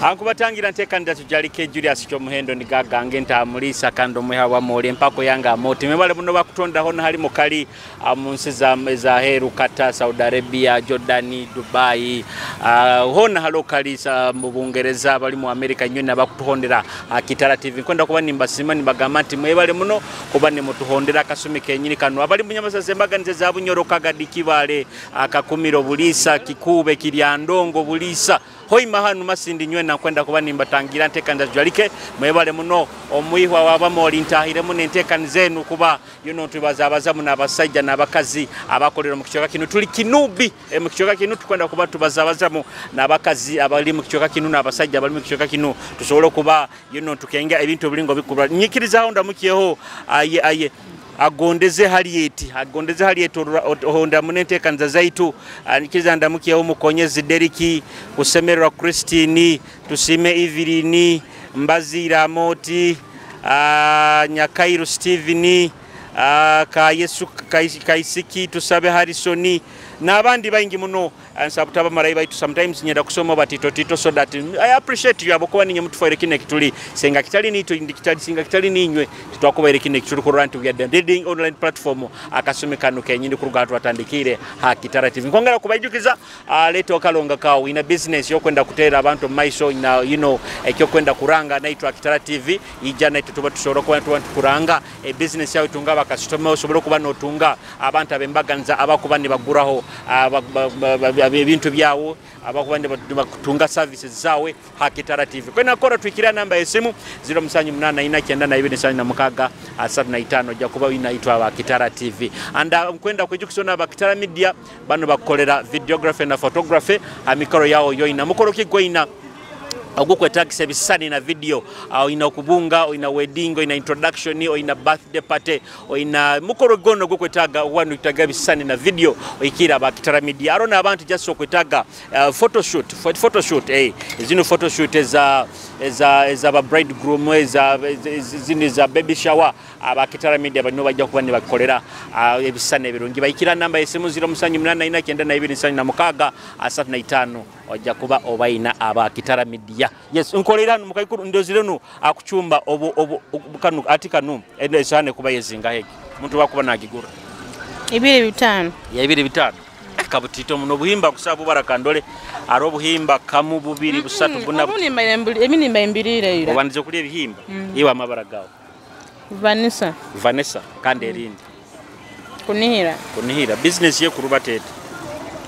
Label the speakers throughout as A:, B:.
A: Ankubatangira ntekanira tujalike Julius Kyomuhendo nigagange ntamulisa kandi omweha wa mole empako yanga amoti mebale muno bakutondaho na hali mukali mu nsi za heru Qatar, Saudi Arabia, Jordani, Dubai, hona halo kalisa mu Bungereza, bali mu America nywe abakutuhondera Kitara TV. Nkwenda kuba nimbasima nibagamba nti mwebale muno kuba nimutuhondera akasumi kenyini kano. Abali mu Nyamasase embaganize za Bunyoro, Kagadi, Kibale, Kakumiro, Bulisa, Kikube, Kiryandongo, Bulisa, hoima hanu Masindi nywe nakwenda kuba nimbatangira ntekaniza tujalike mwebale muno omwihwa wabamoli ntahiremu nentekani zenu kuba yuno tubazabazamu n'abasajja n'abakazi abakolera mu kicoka kino. Tuli kinubi mu kicoka kino tukwenda kuba tubazabazamu n'abakazi abali mu kicoka kino n'abasajja abali mu kicoka kino tusobole kuba yuno tukenga ebintu ebiringo bikulwa. Nyikirizaho ndamukiyeho aye aye agondeze Harriet, agondeze Harriet honda munentekanza zaitu. Nikiriza ndamukiyeho Mukonyezi Deriki, Kusemererwa Christine, Tusime Evelyn, Mbazira Moti, Nyakairu Steven, Kayesu Kaisiki, Tusabe Harrison n'abandi baingi muno. Nsabutaba marayi baitu sometimes nyenda kusoma batito tito so that I appreciate you abokuba ninye mutufaire kine kituli senga kitali nito kitali singa kitali ninywe titwakubaire kine kituli kurora nti we are the leading online platform akasome kano kenyini kuruga twatandikire ha Kitara TV. Nkongera kubaijukiza leto kalonga kawo ina business yokwenda kutera abantu maiso ina you know ekyokwenda kuranga naitwa Kitara TV ija naitwa tuba tushobora kuba tuba kuranga e business yawe tunga bakasitoma osobora kuba notunga abantu abembaganza abakuba nibaguraho ebintu byawo abakuba bakutunga services zawe ha Kitara TV. Kwena kora twikira namba yesimu 0784 96 35 ja kuba inaitwa wa Kitara TV. And nkwenda kwijukisona ba Kitara Media bano bakolera videography na photography amikoro yao yoina mukoro kigwaina ogukwetagisa ebisani na video, ina okubunga, ina wedding, ina introduction, ina birthday party, ina mukoro gono ogukwetaga wanu itaga ebisani na video ikira ba Kitara Media. Arona abantu just okwetaga photoshoot, photoshoot zino photoshoot eza eza eza ba bridegroom, eza zino za baby shower aba Kitara Media bano bajja kuba ne bakolera ebisani ebirungi. Baikira namba yesimu 0784 92 36 ojja kuba obaina aba Kitara Media. Yes, nkolera mukaikuru ndozirenu akuchumba obu obu kanu ati kanu esane kuba yezinga heki muntu wakuba nagigura
B: 25
A: ya 25 kabutito muno buhimba kusabu barakandole aro buhimba kamu bubiri busatu buna
B: eminimba embirire ira
A: obandize kulya ebihimba iwa amabara gawo
B: Vanessa
A: Vanessa kandi erindi
B: kunihira
A: kunihira business ye kurubatete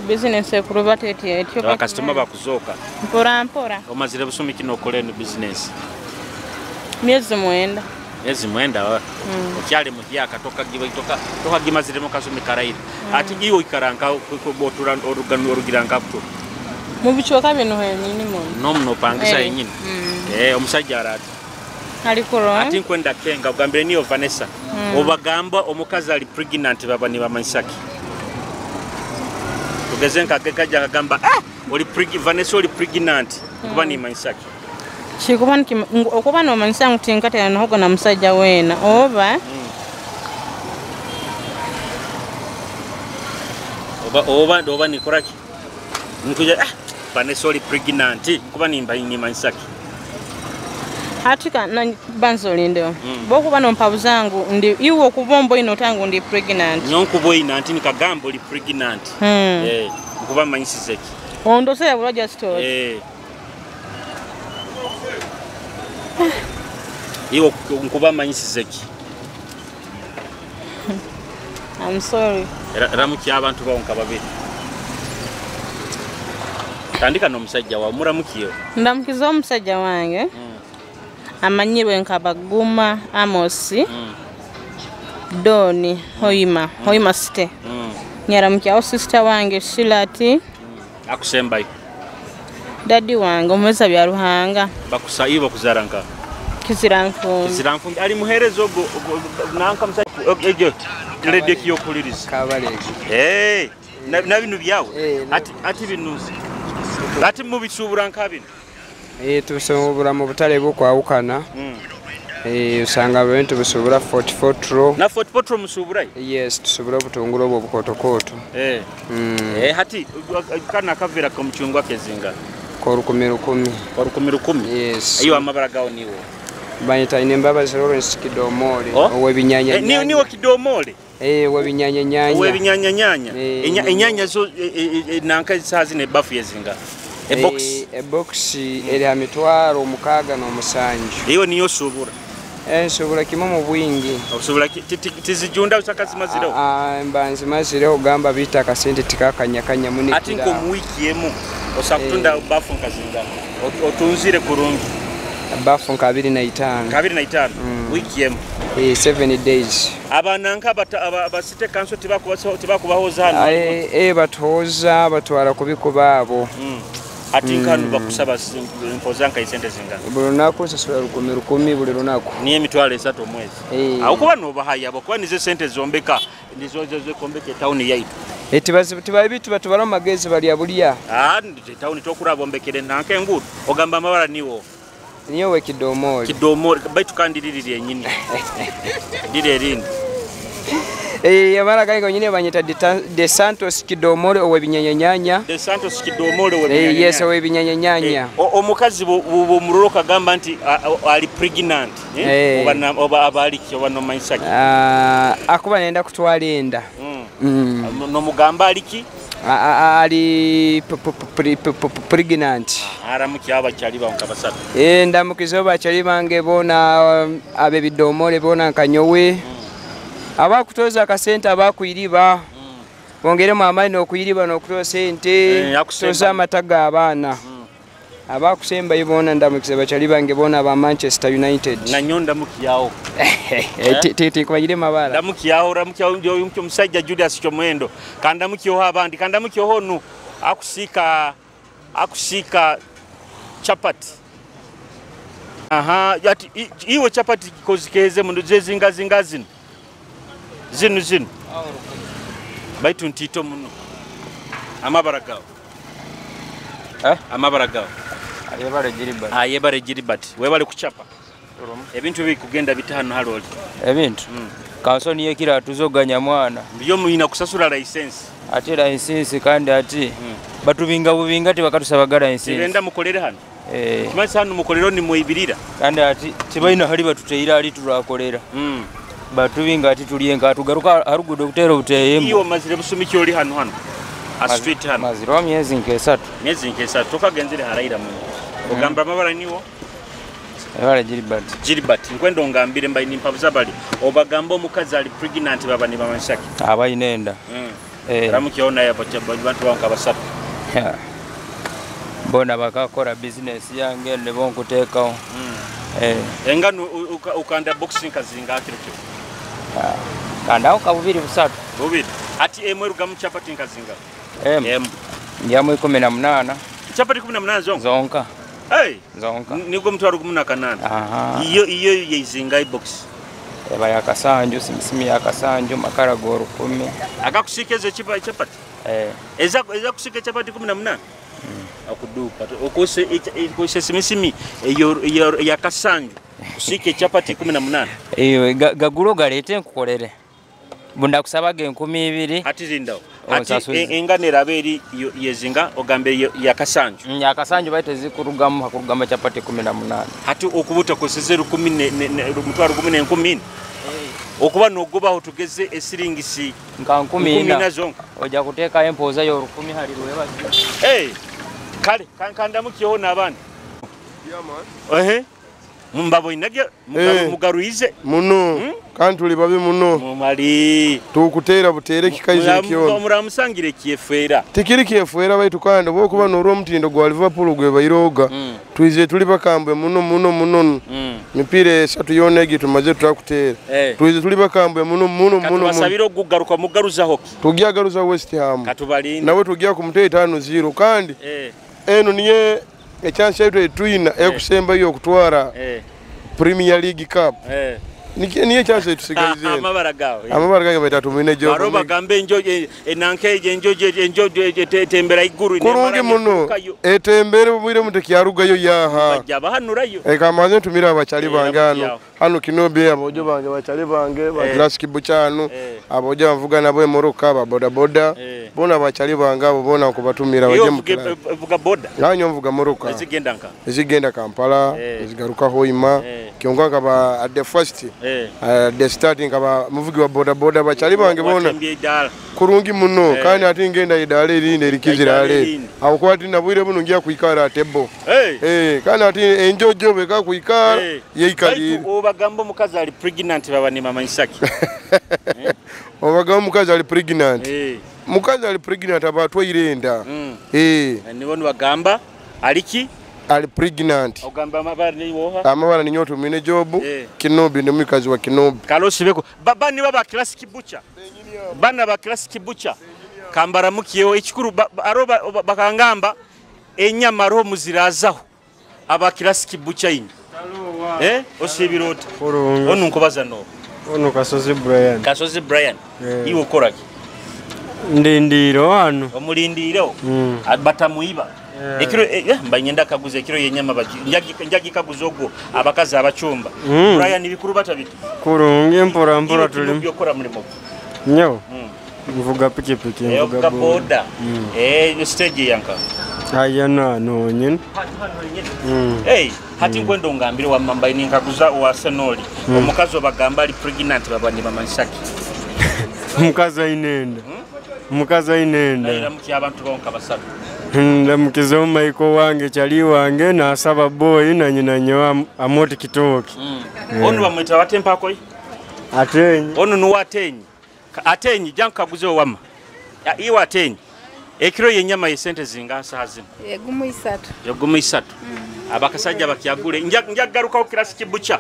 B: business ekurubatete etyo
A: customer bakuzoka
B: mpora mpora.
A: Omazire busumi kino okolenu business
B: miezi mwenda
A: miezi mwenda okyali muhyaka toka giba toka toka gimazire mu kasumi karaira ati iwo ikaranka kubotura orugano orugiranka kuto
B: mu bichoka bino henyini mu
A: no muno pangisa yenyini omusajja arati
B: alikuro
A: ati nkwenda kenga ogambire niyo Vanessa obagamba omukazi ali pregnant baba ni bamanyisaki tugeze nka kajja kagamba oli Vanessa oli pregnant kuba ni manyisaki
B: chikuba nki okuba no manyisa nti nhogo na musajja wena oba
A: oba oba nikoraki nkuja Vanessa oli pregnant kuba ni manyisaki
B: hatika na banzo lindeo bokuba no mpabuzangu ndi iwo kubombo ino tangu ndi pregnant
A: nonkubo ina anti nikagambo li pregnant nkuba manyisizeki
B: ondo se ya story
A: iwo nkuba manyisizeki
B: I'm sorry
A: ramuki abantu bawonka babiri tandika no musajja wa muramukiyo
B: ndamukiza omusajja wange amanyirwe nkabaguma Amos Doni Hoima Hoima City nyaramukya sister wange Shilati
A: akusembayo
B: dadi wange omweza bya Ruhanga
A: bakusa ibo kuzaranka
B: Kiziranfumbi
A: Kiziranfumbi ali muherezo nanka musajja ejo lede kiyo kuliriza
C: kabalege
A: na binu byawe ati ati binu ati mubisubura nka binu
C: tusubura mu butale bukwawukana usanga abantu busubura 44 tro
A: na 44 tro musubura.
C: Yes, tusubura obutungulu obwo bukotokoto.
A: Hati kana kavira ko muchungwa kezinga
C: Ko 1,000 1,000.
A: Ko 1,000 1,000.
C: Yes.
A: Iyo amabara gawo niwo.
C: Banyita Inembabazi Lawrence Kidomole.
A: Oh?
C: Owebinyanya.
A: Niwo Kidomole.
C: Webinyanya nyanya.
A: Webinyanya nyanya. Enyanya zo nanka sazi ne bafu yezinga. E box.
C: E box eri ha mitwaro 67.
A: Iyo niyo subura.
C: Nsobora kimwe mu bwingi.
A: Osobora tizijunda usakazi maziro.
C: Mbanzi maziro ogamba bita akasente tikakanyakanya munikira.
A: Ati nko mu wiki emu osakutunda bafu nkazinga. Otunzire kurungi.
C: Bafu nka 25.
A: 25 wiki emu.
C: 7 days.
A: Abana nka abasite kanso tibakubahoza hano.
C: Batoza batwara kubikuba abo.
A: Ati nkanu bakusaba mpoza nka isente zingana.
C: Buli lunaku nsasula 1,000 1,000 buli lunaku.
A: Niye mitwalo 3 omwezi. Aho kuba nobahaya abo nize sente zombeka nizo zokombeka town yaitu.
C: Tibabitu batubala magezi bali abulia.
A: Town tokura bombekere nanka engudo ogamba amabara niwo.
C: Niyo Kidomole.
A: Kidomole baitu kandi liri yenyini. Liri erindi.
C: Amabara gange nyine banyita De Santos Kidomole owebinyanyanya.
A: De Santos Kidomole owebinyanyanya.
C: Yes, owebinyanyanya.
A: Omukazi bw'omuroro kagamba nti ali pregnant, oba abaliki oba no maisaki.
C: Akuba nenda kutwala enda.
A: No mugamba aliki?
C: Ali pregnant.
A: Aramuki abakyali banka basatu.
C: Ndamukizo abakyali bange bona abebidomole bona nkanyowe. Abakutoza akasente abakwiriba bongeremu amaani okuyiriba n'okutoza sente kutoza amata g'abaana abakusembayo bona ndamukiza bakyali bange bona ba Manchester United.
A: Nanyo ndamukiyawo.
C: Tikubagire mabara.
A: Ndamukiyawo ramukiyawo omusajja Julius Kyomuhendo kandamukiyoho abandi kandamukiyoho nu akusika chapati. Aha ati iwe chapati kozikeze mundu zezinga zinga zino. Zinu zinu. Baitu ntito muno. Amabara gawo. Amabara gawo.
D: Ayebare Gilbert.
A: Ayebare Gilbert. Webale kuchapa. Ebintu bikugenda bitano haloli.
D: Ebintu. Kansoni yekira tuzoganya mwana.
A: Ndiyo muina kusasula license.
D: Ate license kandi ati batubinga bubinga tibakatusaba license.
A: Tibenda mukolere hano. Kimasi hano mukolero ni muibirira.
D: Kandi ati tibaina hali batuteira ali turakolera. Batubinga ati tulienga tugaruka harugudo kutero buteyembo.
A: Iyo mazire busumiki oli hano hano. A street hano.
D: Mazire myezi nke 3.
A: Myezi nke 3 tokagenzere haraira muno. Ogamba amabara niwo?
D: Ebale Gilbert.
A: Gilbert nkwendo ngambire mbayi nimpabuza bali obagamba omukazi ali pregnant baba ni bamanshaki.
D: Abayinenda.
A: Ramukiona yapo bantu banka basatu.
D: Bona bakakora business yange ne bonkuteekawo.
A: Engano ukanda boxing kazinga kiro kyo.
D: Kandao ka bubiri busatu.
A: Bubiri. Ati emwe rugamu chapati nkazinga.
D: Em. Ndiamu 18.
A: Chapati 18 zonka.
D: Zonka.
A: Hey.
D: Zonka.
A: Niko mtwaro 18.
D: Aha.
A: Iyo iyo yezinga i box.
D: Eba yakasanju simisimi yakasanju makara go 10.
A: Akakusikeze chipa chapati. Eza kusika chapati 18. Akudupa. Okose okose simisimi iyo yakasanju. Kusike chapati 18.
D: Iyo gagulo galete nkukolere. Bunda kusabaga 2,000.
A: Ati zindawo. Ati enganera aberi yezinga ogambe yakasanju.
D: Yakasanju baite zikurugamu hakurugama chapati 18.
A: Ati okubuta koseze 10 mutwaro 10,000. Okuba nogoba otugeze esiringisi
D: nka 14
A: zonka.
D: Oja kuteeka empoza yo 10 hali lweba.
A: Kale kandamukiyeho n'abandi. Yeah man. Mumbabo inage mugaruize
E: muno kandi tuli babi muno
A: mumali
E: tukutera butere kikaize kiyono
A: muramusangire kiefera
E: tikiri kiefera baitu kandi bokuba norwo omutindo gwa Liverpool gwe bairoga tuize tuli bakambwe muno muno muno mipira esatu yonegi tumaze turakutera tuize tuli bakambwe muno muno muno
A: katubasabira okugaruka mugaruza hoki
E: tugyagaruza West Ham
A: katubalinde
E: nawe tugya kumutera 5-0 kandi eno niye echansi yaitu etwina ekusemba yo okutwara Premier League Cup. Niye kyase tusigalize.
A: Amabara gawe.
E: Amabara gange baita tumwine jo.
A: Baro bagambe enjoje enanke enjoje enjoje etembera iguru
E: kurungi muno. Etembere bubwire mutekyarugayo yaha.
A: Bajja bahanurayo.
E: Kamaze ntumira abachali bange hano. Hano Kinobe abojo bange bachali bange ba Classic Buchano abojo bavuga nabo emoroka ba boda boda. Bona bachali bange abo bona kubatumira baje mukira.
A: Vuga boda.
E: Nanyo mvuga moroka.
A: Ezigenda nka.
E: Ezigenda Kampala, ezigaruka Hoima. Kyonka kaba at the first. The starting kaba muvugi wa boda boda bachali bange bona. Kurungi muno kandi ati ngenda idale erinde erikizira ale. Aho kwati nabwire buno ngiya kuikara tebo. Kandi ati enjojo beka kuikara yeikali.
A: Obagamba omukazi ali pregnant baba ni mama Isaki.
E: Obagamba omukazi ali pregnant. Mukazi ali pregnant abatwa irenda.
A: Nibo nibagamba aliki
E: ali pregnant.
A: Ogamba amabara ni woha.
E: Amabara ni nyoto mine jobu. Kinobi ndi mukazi wa Kinobi.
A: Kalosi beko. Baba ni baba Classic Butcher. Bana ba Classic Butcher. Kambara mukiyo ekikuru aroba bakangamba enyama ro muzirazaho. Aba Classic Butcher inyi. Osibirota. Onu nkobaza no.
F: Ono Kasozi Brian.
A: Kasozi Brian. Iwe okoraki?
F: Ndindiro hano.
A: Omulindiro. Batamuiba. Ekiro mbanyenda kaguze ekiro yenyama baki njagi kaguze ogwo abakazi abachumba. Brian bikuru batabiti.
F: Kurungi mpora mpora tuli.
A: Byokora mulimo.
F: Nyo. Mvuga pikipiki mvuga
A: boda. Stage yanka.
F: Ayana no nyen.
A: Hati nkwendo ngambire wa mamba ninkaguza wa Senoli. Omukazi obagamba ali pregnant baba ni mama Isaki.
F: Mukazi ainenda. Mukazi ainenda.
A: Ndamukia abantu bonka basatu.
F: Ndamukiza Michael wange chali wange na asaba boy na nyina nyo amoti kitoki.
A: Onu bamwita batempako yi?
F: Atenyi.
A: Onu nuwa atenyi. Atenyi jankaguze wama. Iwe atenyi. Ekiro yenyama ye sente zinga saha zino.
G: Yegumu isatu.
A: Yegumu isatu. Abakasajja bakyagule njagaruka Classic Butcher.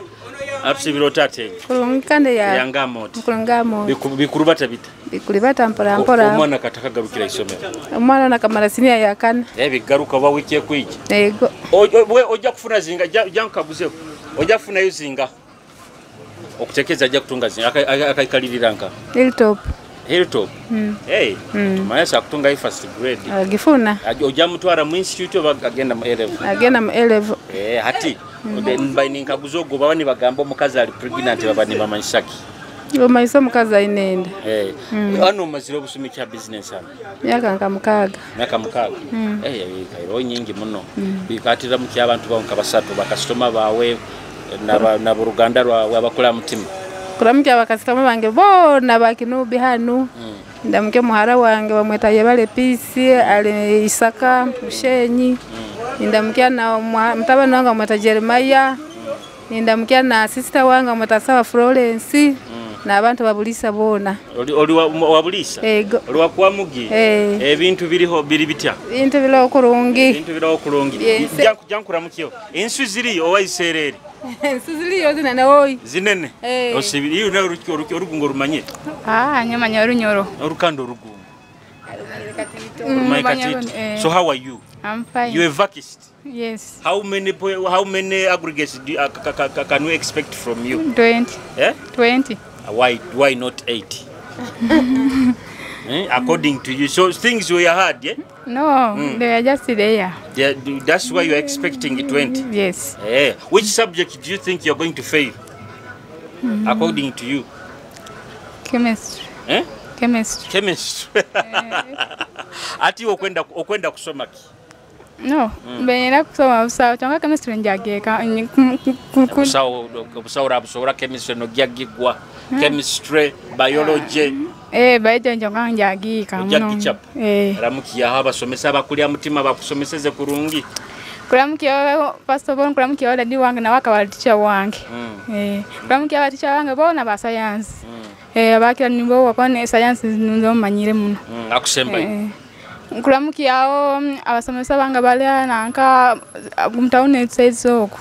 A: Atusibirota atenyi.
G: Kulungikande ya.
A: Yanga moti.
G: Kulunga moti.
A: Bikuru batabita.
G: Bikulibata mpora mpora.
A: Omwana katakagarukira isomero.
G: Omwana nakamara senior ya kana.
A: Bigaruka ba wiki ekwiji.
G: Yego.
A: Ojja kufuna zinga jankaguze. Ojja kufunayo zinga. Okutekeza ajja kutunga zinga akaikalirira nka.
G: Hilltop.
A: Hilltop. Tumaya kutunga hii first grade.
G: Agifuna.
A: Ojja mutwara mu institute oba agenda mu A level.
G: Agenda mu A level.
A: Hati mbaye ninkaguze ogwo baba nibagamba omukazi ali pregnant baba ni mama Isaki.
G: Omaiso omukazi ainenda.
A: Ano maziro obusumi kya business hano.
G: Myaka nka mukaaga.
A: Myaka mukaaga. Kairo nyingi muno. Bikatira mu kyabantu bonka basatu bakasitoma bawe na buruganda rwawe abakola mutima.
G: Kuramukya bakasitoma bange bona bakinubi hano. Ndamuke muhara wange bamweta Yebale Peace ali Isaka Mushenyi. Ndamukia na mtabani wange bamweta Jeremiah. Ndamukia na sister wange bamweta Sawa Florence. Na abantu babulisa bona.
A: Oli wabulisa?
G: Ego.
A: Oli wakuwa mugi? Ebintu biriho biri bitya?
G: Ebintu biriho kurungi.
A: Ebintu biriho kurungi. Jankuramukyo. Ensu ziriyo owa isereri?
G: Ensu ziriyo zinene oyi.
A: Zinene? Osibiri iyo nawe orugungo rumanye?
H: Nyamanya orunyoro.
A: Orukando orugungo. So how are you?
H: I'm fine.
A: You a vacist?
H: Yes.
A: How many aggregates do you, can we expect from you?
H: 20. 20.
A: Why not 80? According to you. So things were hard, yeah?
H: No, they are just there.
A: Yeah, that's why you are expecting 20.
H: Yes.
A: Which subject do you think you're going to fail? According to you.
H: Chemistry. Chemistry.
A: Chemistry. Ati okwenda kusoma ki?
H: No, benera kusoma busawo kyonka chemistry njageka.
A: Busawo rabusobola chemistry no gyagigwa. Chemistry, biology.
H: Biology njonga njagika muno.
A: Ramukiya abasomesa abakulya mutima bakusomeseze kurungi.
H: Kulamukiya first of all kulamukiya dadi wange na waka wa teacher wange. Kulamukiya teacher wange bona ba science. Abakira nibo wakone science nzo manyire muno.
A: Akusemba.
H: Kulamukiya abasomesa banga bale nanka mtaone size oko.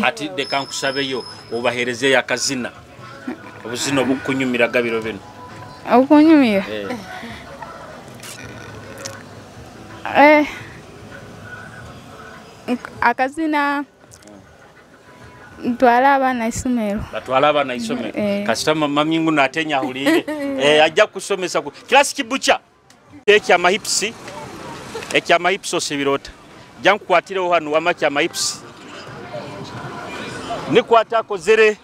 A: Ati deka nkusabeyo obahereze yakazina. Obuzina obukunyumira gabiro bino.
H: Okunyumira. Akazina Ntwala abaana isomero.
A: Batwala abaana isomero. Kasitama mami ngu natenya ahulire. Ajja kusomesa ku class kibucha. Ekya mahipsi. Ekya mahipsi osibirota. Jankukwatireho hano wama kya mahipsi. Nikwata kozere.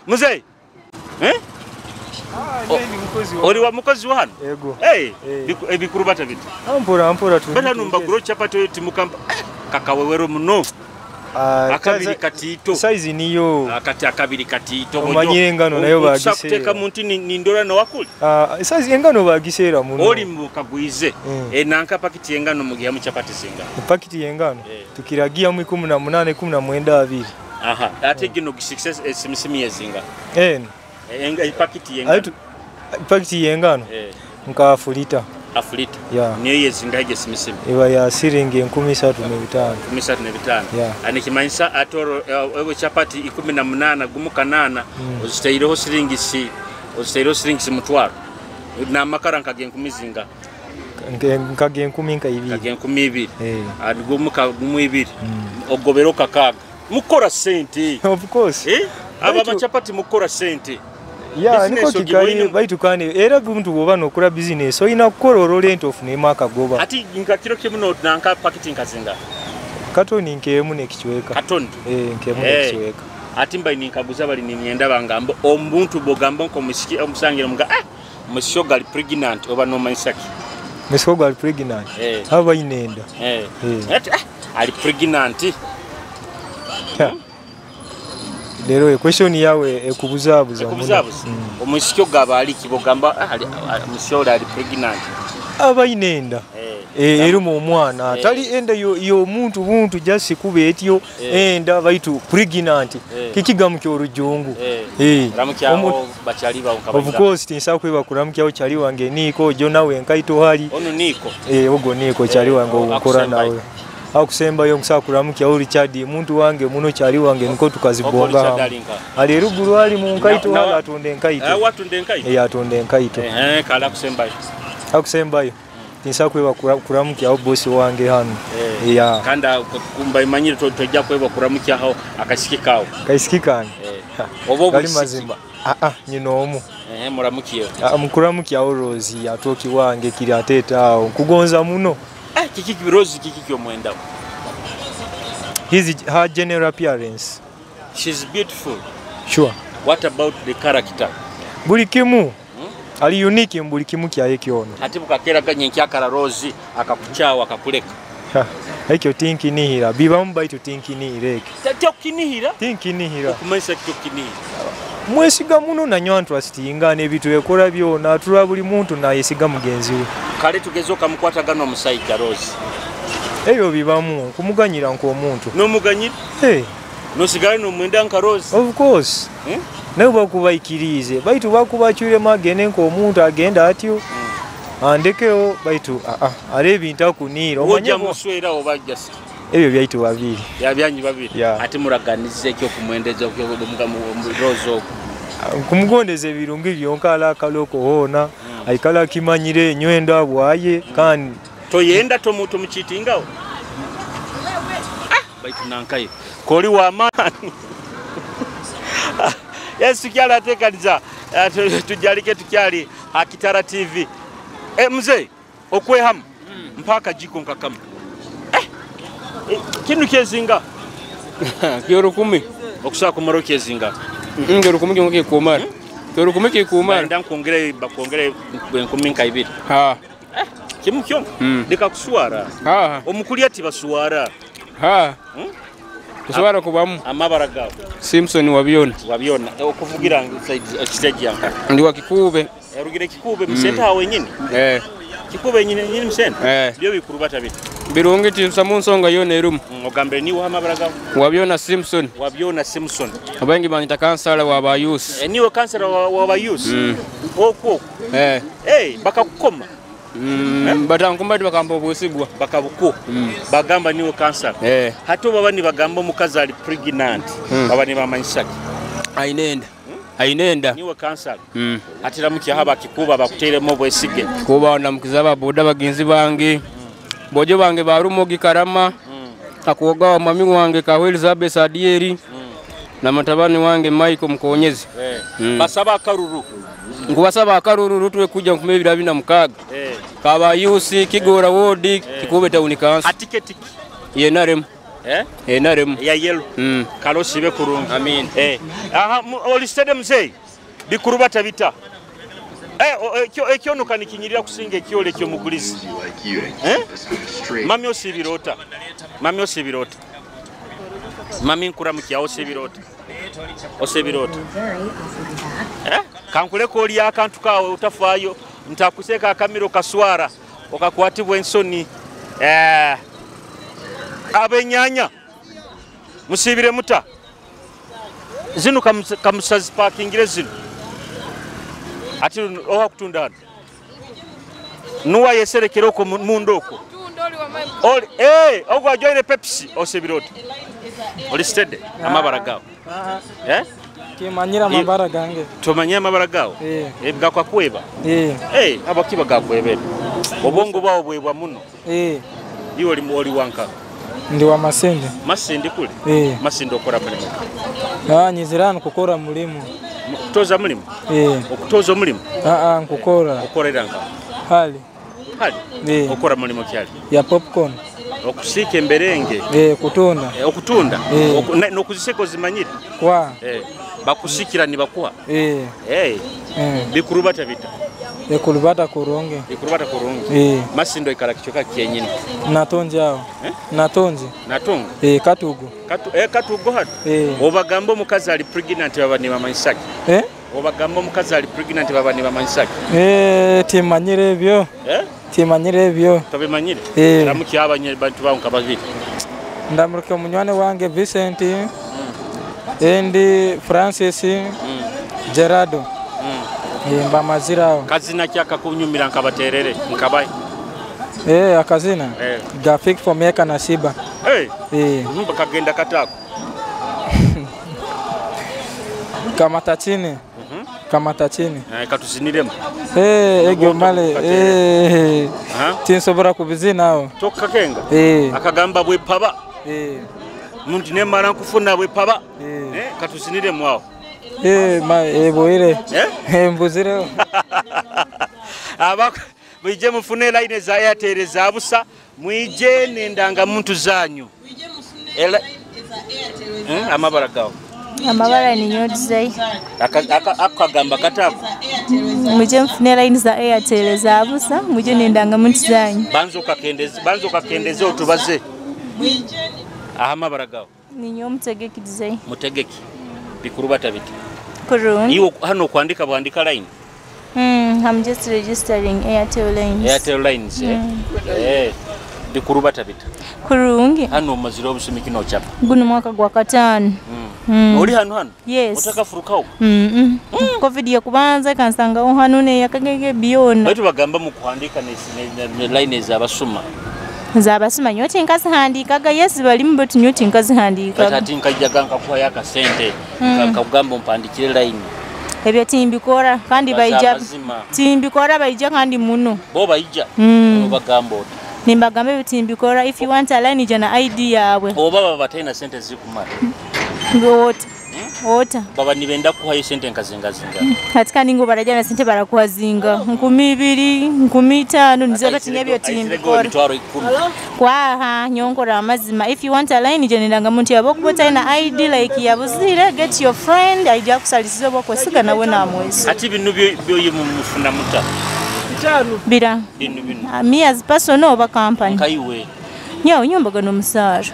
A: Muzei. Eh? Oli wa mukozi wa hano?
F: Ego.
A: Hey, ebikurubata bitu.
F: Ampura ampura tu.
A: Bata numbaguro chapati timukamba kakawewero muno. Akabiri katito.
F: Size niyo.
A: Akati akabiri katito.
F: Omanyire engano nayo bagisera.
A: Kuteka muntu ni ndora na wakuli.
F: Size engano bagisera muno.
A: Oli mukagwize. Nanka pakiti engano mugiha mu chapati zinga.
F: Pakiti engano. Tukiragia mu 18 19 20.
A: Aha. Ate gino success simisimi yezinga. Pakiti yengano.
F: Pakiti yengano. Nka afulita.
A: Afulita.
F: Yeah.
A: Niyo yezinga hige simisimi.
F: Iba ya siringi 35.
A: 35.
F: Yeah.
A: Anikimanyisa atoro ewe chapati 18 gumu kanana oziteireho siringi si oziteireho siringi si mutwaro. Na makara nkage 10 zinga.
F: Nkage 10 nka ibiri.
A: Nkage 10 ibiri. Gumu ka gumu ibiri. Ogobero kakaga. Mukora sente.
F: Of course.
A: Aba machapati mukora sente.
F: Ya niko kikali baitukane era muntu bwoba nokora business oyina kukola ololento ofune akagoba.
A: Ati nka kiro kimuno nanka pakiti nkazinga.
F: Katoni nkemu nekichweka.
A: Katoni.
F: Nkemu nekichweka.
A: Ati mba ninkaguza bali nimyenda bangambo omuntu bogamba nko musiki omusangira mga musiki gali pregnant oba no mansaki.
F: Musiki gali pregnant. Aba inenda.
A: Ati ali pregnant.
F: Lero question yawe ekubuzabuza.
A: Ekubuzabuza. Omusikyo gaba ali kibogamba musiki ali pregnant.
F: Aba inenda. Erimu omwana atali enda yo muntu buntu just kube etyo enda baitu pregnant. Kikigamu kyo rujungu.
A: Ramukyaho bachali ba
F: Of course tinsa kweba kuramukyaho chali wange niko jona we nkaito hali.
A: Ono niko.
F: Ogo niko chali wange okora nawe. Akusemba yo nkusa kuramukyaho Richard muntu wange muno chali wange niko tukazibonga. Ali eruguru ali mu nkaito hala atunde nkaito.
A: Watunde nkaito.
F: Atunde nkaito.
A: Kala kusembayo.
F: Akusembayo. Tinsa kweba kuramukyaho boss wange hano.
A: Kanda kumba imanyire tojja kweba kuramukyaho akasiki kawo.
F: Kaisiki kange.
A: Obo
F: gali mazimba. Nyino omu.
A: Muramukiye.
F: Mukuramukyaho Rose atoki wange kiri ateta awo nkugonza muno.
A: Kiki Rose kiki kyomwenda.
F: Her general appearance.
A: She's beautiful.
F: Sure.
A: What about the character?
F: Buli kimu. Ali unique mbuli kimu kyaye kyono.
A: Ati bukakera ganye nkyakara Rose akakuchawa akakuleka.
F: Ekyo tinkinihira bibamu baitu tinkinihira ekyo.
A: Tyokinihira?
F: Tinkinihira.
A: Okumanyisa kyokinihira.
F: Mwesiga muno nanywa ntrustinga n'ebintu ekora byona atula buli muntu nayesiga mugenzi we.
A: Kale tugeze okamukwatagana omusajja Rose.
F: Ebyo bibamu kumuganyira nk'omuntu.
A: N'omuganyira? Nosigala n'omwenda nka Rose.
F: Of course. Naye bakubaikirize baitu bakubacyuremo agende nk'omuntu agenda atyo. Andekeho baitu ale ebintu akunira.
A: Omanye muswera oba just.
F: Ebyo byaitu babiri.
A: Ya byanyu babiri. Ati muraganize ekyo kumwendeza Rose okwo.
F: Kumugondeza ebirungi byonka ala kaloko hona aikala kimanyire nywenda bwaye kandi
A: toyenda tomuchitingawo. Baitu nankaye koli wa amani. Yesu kyali atekaniza tujalike tukyali Akitara TV. Mzee okwehamu mpaka jiko nkakamu. Kinu kyezinga
I: kyo 10
A: okusaba kumaro kyezinga.
I: Ngero 10 kyo kikumara. Kyo 10 kikumara.
A: Nda nkongere bakongere 10 nka ibiri.
I: Ha.
A: Kimu kyo ndeka kusuwara.
I: Ha.
A: Omukuli ati basuwara.
I: Ha. Kusuwara kubamu.
A: Amabara gawo.
I: Simpson wabyona.
A: Wabyona. Okuvugira stage yanka.
I: Ndi wa Kikube.
A: Erugire Kikube musenta hawe nyini. Kikube nyini nyini musenta. Byo bikurubata bitu.
I: Birungi tinsa mu nsonga yona erumu.
A: Ogambere niwe amabara gawo.
I: Wabyona Simpson.
A: Wabyona Simpson.
I: Abengi banyita kansala wa bayusi.
A: Niwe kansala wa bayusi. Okwo. Bakakukoma.
I: Batankumba bakamba obusigwa
A: bakabuko bagamba niwe kansala. Hato baba ni bagamba omukazi ali pregnant baba ni bamanyisaki
I: ainenda ainenda
A: niwe kansala. Atira mukyaha bakikuba bakuteremo obwesige
I: kuba ndamukiza ababoda bagenzi bange bojo bange barumogi karama akuoga wa mami wange Kawe Elizabeth Adieri. Na mutabani wange Michael Mukonyezi.
A: Basaba akaruru.
I: Nkubasaba akaruru rutwe kuja 2026. Kaba yusi Kigora ward Kikube town council.
A: Atiketi
I: yenarem. Yenarem.
A: Ya yellow. Kalosi be kurungi.
I: Amin.
A: Aha oli mzee. Bikurubata bita. Ekyono kanikinyirira kusinga ekyole ekyo mugulizi. Mami osibirota. Mami osibirota. Mami nkuramukia osibirota. Osibirota. Kankuleko oli akantu kawe utafaayo ntakuseka akamiro kaswara okakwatibwa ensoni. Abenyanya musibire muta. Zinu kamusazi parkingire zinu. Ati oha kutunda hano. Nuwa yeserekera oko mundoko. Oli ogwa joine Pepsi osibirota. Oli steady amabara gawo.
J: Kimanyira amabara gange.
A: Tomanyira amabara gawo? Gakwa kweba. Abakiba gakwebera. Obwongo bwawo bwebwa muno. Iwe oli wanka.
J: Ndi wa Masindi.
A: Masindi kule? Masindi okora mulimu.
J: Nyizirani kukora mulimu.
A: Kutoza mulimu? Okutoza mulimu?
J: Nkukora.
A: Okorera nka?
J: Hali.
A: Hali? Okora mulimu kyali?
J: Ya popcorn.
A: Okusika emberenge.
J: Kutunda.
A: Okutunda. Nokuziseka ozimanyire?
J: Kwa.
A: Bakusikira nibakuha? Bikurubata bita?
J: Ekulubata kurungi.
A: Ekulubata kurungi. Masindo ikara kichoka kyenyini.
J: Natonje awo. Natonje.
A: Natonga?
J: Katugo.
A: Katugo hano? Obagamba omukazi ali pregnant baba nibamanyisaki? Obagamba omukazi ali pregnant baba nibamanyisaki?
J: Timanyire ebyo. Timanyire ebyo.
A: Tobimanyire? Ramuki abanye bantu bawo nkababiri.
J: Ndamuruke omunywani wange Vincent. Endi Francis. Gerardo. Mbamazira.
A: Kazina kyaka kunyumira nkabaterere nkabaye.
J: Akazina. Graphic for Meka na Shiba.
A: Kagenda katako.
J: Kamata chini. Kamata chini.
A: Katuziniremu.
J: Egyo male. Tinsobora kubizina awo.
A: Toka kenga. Akagamba bwepaba. Muntu nemara nkufuna bwepaba. Katuziniremu awo.
J: Boire. Mbuzire.
A: Aba mwije mufune line za Airtel za busa, mwije nendanga muntu zanyu. Amabara gawo.
K: Amabara ni nyodizai.
A: Akagamba katako.
K: Mwije mufune line za Airtel za busa, mwije nendanga muntu zanyu.
A: Banzo kakendeze otubaze. Amabara gawo.
K: Ni nyomutegeki dizai.
A: Mutegeki. Bikurubata bita.
K: Kurungi.
A: Iwo hano kuandika bwandika line.
K: I'm just registering Airtel lines.
A: Airtel lines Bikurubata bita.
K: Kurungi.
A: Hano maziro obusumiki no chapa.
K: Guno mwaka gwa katano.
A: Oli hano hano?
K: Yes.
A: Otaka furuka huko?
K: Covid ya kubanza kansanga hano ne yakagege beyond.
A: Baitu bagamba mu kuandika ne line za basuma.
K: Zabasuma nyoti nkazihandikaga. Yes balimu but nyoti nkazihandikaga.
A: Ati nkajaga nkakuha yakasente nkakugamba ompandikire line.
K: Ebyo timbikora kandi baija timbikora baija kandi muno.
A: Bo baija obagamba oti.
K: Nimbagamba ebyo timbikora if you want a line jana ID yawe.
A: Oba baba batena sente zikumara.
K: Ota. Ota.
A: Baba nibenda kuhayo sente nkazingazinga.
K: Ati kandi ngo barajana sente barakuhazinga. 2000, 5000 nizo tinyebyo timbikora. Kwaha nyongora amazima. If you want a line jenendanga muntu yabo kubota ina ID like yabuzire get your friend aija kusalisiza bwakwesiga nawe namwezi.
A: Ati binu byo mufuna muta.
K: Bira.
A: Binu.
K: Me as person oba company.
A: Kaiwe.
K: Nyawo nyumbaga no musara.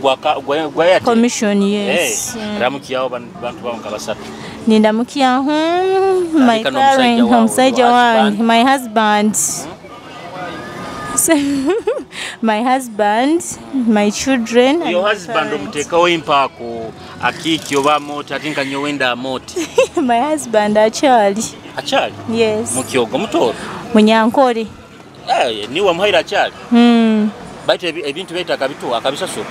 A: Gwa
K: commission yes.
A: Ramuki yao bantu bawo nkabasatu.
K: Nindamukia my parent, omusajja wange, my husband. My husband, my children.
A: Your husband omutekawo impako akiki oba moti ati nka nyowenda amoti.
K: My husband achali.
A: Achali?
K: Yes.
A: Mukyogo mutoro.
K: Munyankore.
A: Ni wamuhaira achali. Baitu ebintu beta akabituwa akabisasura.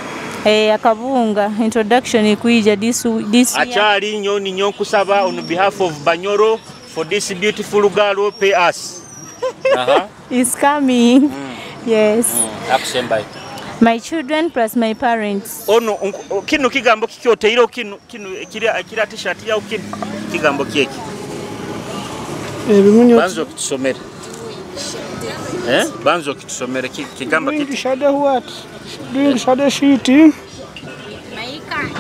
K: Akabunga introduction ikuija this
A: Achali nyoni nyonkusaba on behalf of Banyoro for this beautiful girl pay us.
K: It's coming. Yes.
A: Akusembayo.
K: My children plus my parents.
A: Ono kino kigambo kikyoteiro kino kino kira t-shirt yao kino kigambo kyeki.
L: Ebimunyo
A: banzo kitusomere. Banzo kitusomere kigambo
L: kiki. Shadow what? Doing shadow sheet.
M: My cat.